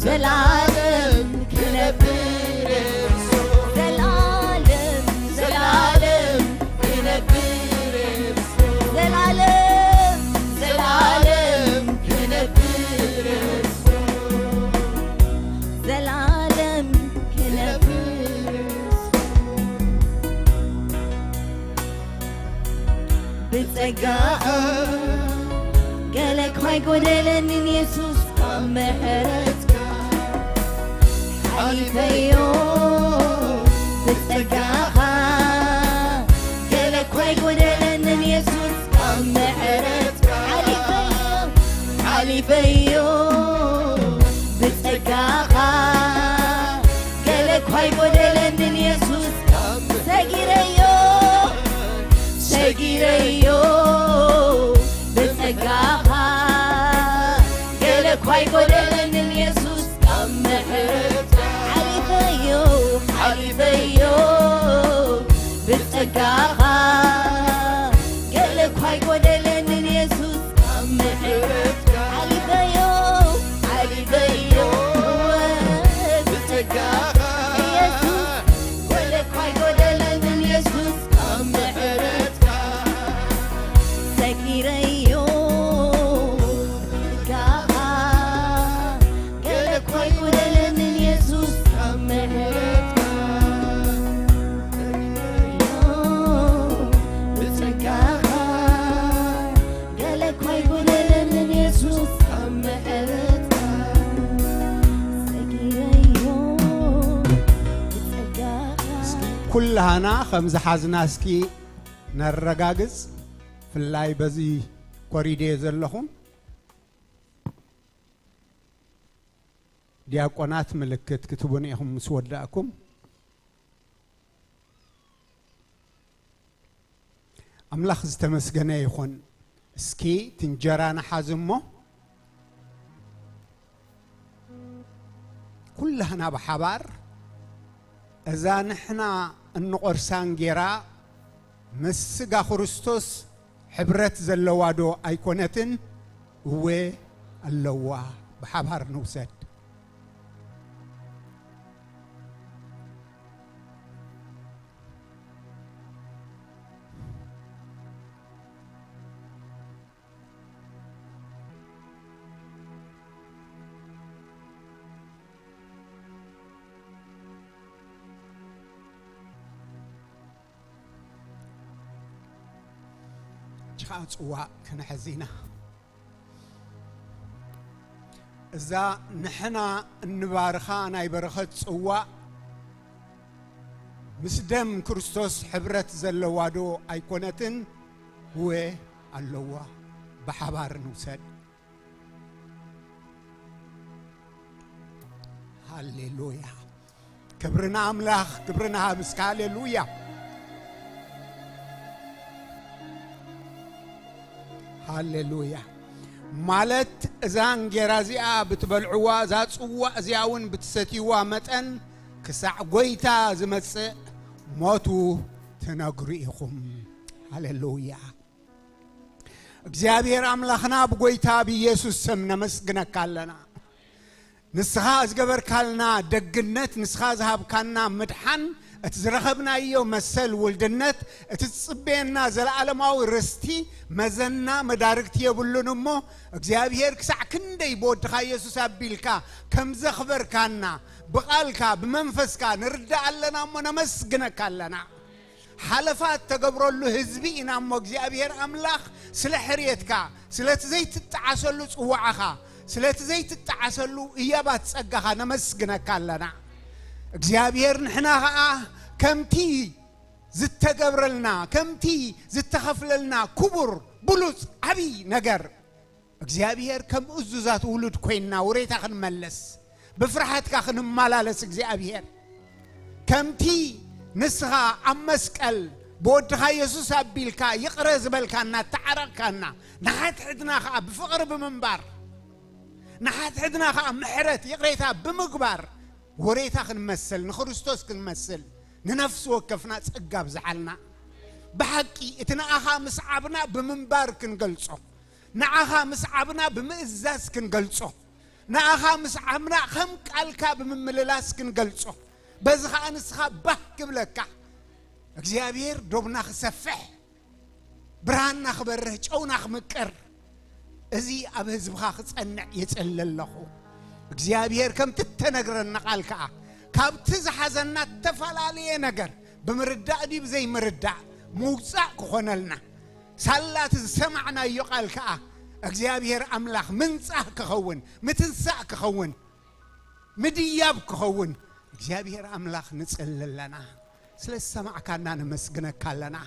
ዘላለም ክነብር ንሱ፣ ዘላለም፣ ዘላለም ክነብር ንሱ፣ ዘላለም፣ ዘላለም ክነብር ንሱ፣ ዘላለም ክነብር ንሱ። ብጸጋኻ ገለ እኳ ኣይጎደለንን የሱስ ካብ ምሕረትካ ሓሊፈዮ። ብጸጋኻ ገለ እኳ ኣይጎደለንን የሱስ ካብ ምሕረትካ ሓሊፈዮ፣ ሓሊፈዮ። ብጸጋኻ ገለ እኳ ኣይጎደለንን የሱስ ሰጊረዮ፣ ሰጊረዮ። ብጸጋኻ ገለ እኳ ኣይጎደለንን የሱስ ጸጋኻ ገለ እኳ ኣይጎደለንን የሱስ ካብ ምሕረትካ። ሓሊፈዮ፣ ሓሊፈዮ ብጸጋኻ የሱስ ገለ እኳ ኣይጎደለንን የሱስ ካብ ምሕረትካ። ሰጊረዮ ጸጋኻ ገለ እኳ ኣይጎደለንን የሱስ ካብ ምሕረትካ። ብጸጋኻ ገለ እኳ ኣይጎደለንን የሱስ ካብ ምሕረትካ። ሰጊረዮ ብጸጋኻ። እስኪ ኩላህና ከም ዝሓዝና እስኪ ነረጋግጽ። ፍላይ በዚ ኮሪደ ዘለኹም ዲያቆናት ምልክት ክትቡን ኢኹም ምስ ወዳእኩም። ኣምላኽ ዝተመስገነ ይኹን። እስኪ ትንጀራ ንሓዝ እሞ ኩላህና ብሓባር እዛ ንሕና እንቖርሳ እንጌራ ምስ ስጋ ክርስቶስ ሕብረት ዘለዋ ዶ ኣይኮነትን? እወ ኣለዋ። ብሓባር ንውሰድ። ጅኻ ጽዋእ ክንሕዝ ኢና። እዛ ንሕና እንባርኻ ናይ በረኸት ጽዋእ ምስ ደም ክርስቶስ ሕብረት ዘለዋ ዶ ኣይኮነትን? እወ ኣለዋ። ብሓባር ንውሰድ። ሃሌሉያ። ክብሪ ንኣምላኽ፣ ክብሪ ንሃብ እስከ። ሃሌሉያ፣ ሃሌሉያ። ማለት እዛ እንጌራ እዚኣ ብትበልዕዋ፣ እዛ ጽዋእ እዚኣ እውን ብትሰትይዋ መጠን ክሳዕ ጐይታ ዝመጽእ ሞቱ ትነግሩ ኢኹም። ሃሌሉያ። እግዚኣብሔር ኣምላኽና ብጎይታ ብኢየሱስ ስም ነመስግነካ ኣለና። ንስኻ ዝገበርካልና ደግነት፣ ንስኻ ዝሃብካና ምድሓን፣ እቲ ዝረኸብናዮ መሰል ውልድነት፣ እቲ ዝጽበየና ዘለዓለማዊ ርስቲ፣ መዘና መዳርግቲ የብሉን እሞ፣ እግዚኣብሔር ክሳዕ ክንደይ ብወድኻ ኢየሱስ ኣቢልካ ከም ዘኽበርካና፣ ብቓልካ፣ ብመንፈስካ ንርዳእ ኣለና እሞ ነመስግነካ ኣለና። ሓለፋ እተገብረሉ ህዝቢ ኢና እሞ እግዚኣብሔር ኣምላኽ ስለ ሕርየትካ፣ ስለቲ ዘይትጠዓሰሉ ጽዋዕኻ፣ ስለቲ ዘይትጠዓሰሉ ህያባት ጸጋኻ ነመስግነካ ኣለና። እግዚኣብሔር ንሕና ኸኣ ከምቲ ዝተገብረልና፣ ከምቲ ዝተኸፍለልና ክቡር ብሉጽ ዓብዪ ነገር እግዚኣብሔር ከም እዙዛት ውሉድ ኮይንና ውሬታ ክንመልስ፣ ብፍርሃትካ ክንመላለስ እግዚኣብሔር ከምቲ ንስኻ ኣብ መስቀል ብወድኻ የሱስ ኣቢልካ ይቕረ ዝበልካና፣ እተዓረቕካና፣ ንሓድሕድና ኸኣ ብፍቕሪ ብምንባር፣ ንሓድሕድና ኸኣ ምሕረት ይቕሬታ ብምግባር ውሬታ ክንመስል፣ ንክርስቶስ ክንመስል ንነፍሲ ወከፍና ጸጋ ኣብዝሓልና። ብሓቂ እቲ ንኣኻ ምስዓብና ብምንባር ክንገልጾ፣ ንኣኻ ምስዓብና ብምእዛዝ ክንገልጾ፣ ንኣኻ ምስዓብና ከም ቃልካ ብምምልላስ ክንገልጾ፣ በዚ ኸኣ ንስኻ ባህ ክብለካ። እግዚኣብሔር ዶብና ክሰፍሕ፣ ብርሃንና ክበርህ፣ ጨውና ክምቅር፣ እዚ ኣብ ህዝብኻ ክጸንዕ ይጽሊ ኣለኹ። እግዚኣብሔር ከምቲ እተነግረና ቃል ከኣ ካብቲ ዝሓዘና እተፈላለየ ነገር ብምርዳእ ድዩ ብዘይምርዳእ ምውጻእ ክኾነልና፣ ሳላ እቲ ዝሰማዕናዮ ቃል ከኣ እግዚኣብሔር ኣምላኽ ምንጻህ ክኸውን፣ ምትንሳእ ክኸውን፣ ምድያብ ክኸውን እግዚኣብሔር ኣምላኽ ንጽሊ ኣለና። ስለ ዝሰማዕካና ነመስግነካ ኣለና።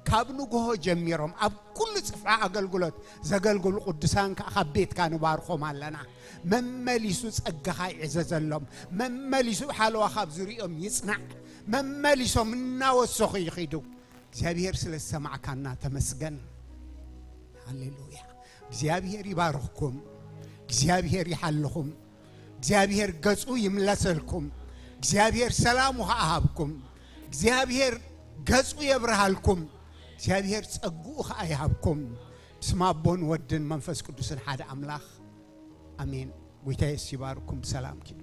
ካብ ንግሆ ጀሚሮም ኣብ ኩሉ ጽፍሒ ኣገልግሎት ዘገልግሉ ቅዱሳን ከኣ ካብ ቤትካ ንባርኾም ኣለና። መመሊሱ ጸጋኻ ይዕዘዘሎም። መመሊሱ ሓለዋ ካብ ዙሪኦም ይጽናዕ። መመሊሶም እናወሰኹ ይኺዱ። እግዚኣብሔር ስለ ዝሰማዕካና ተመስገን። ሃሌሉያ። እግዚኣብሔር ይባርኽኩም። እግዚኣብሔር ይሓልኹም። እግዚኣብሔር ገጹ ይምለሰልኩም። እግዚኣብሔር ሰላሙ ኸኣ ሃብኩም። እግዚኣብሔር ገጹ የብርሃልኩም፣ እግዚኣብሔር ጸግኡ ኸኣ ይሃብኩም። ብስመ ኣቦን ወድን መንፈስ ቅዱስን ሓደ ኣምላኽ ኣሜን። ጎይታ የሱስ ይባርኩም። ሰላም ኪዱ።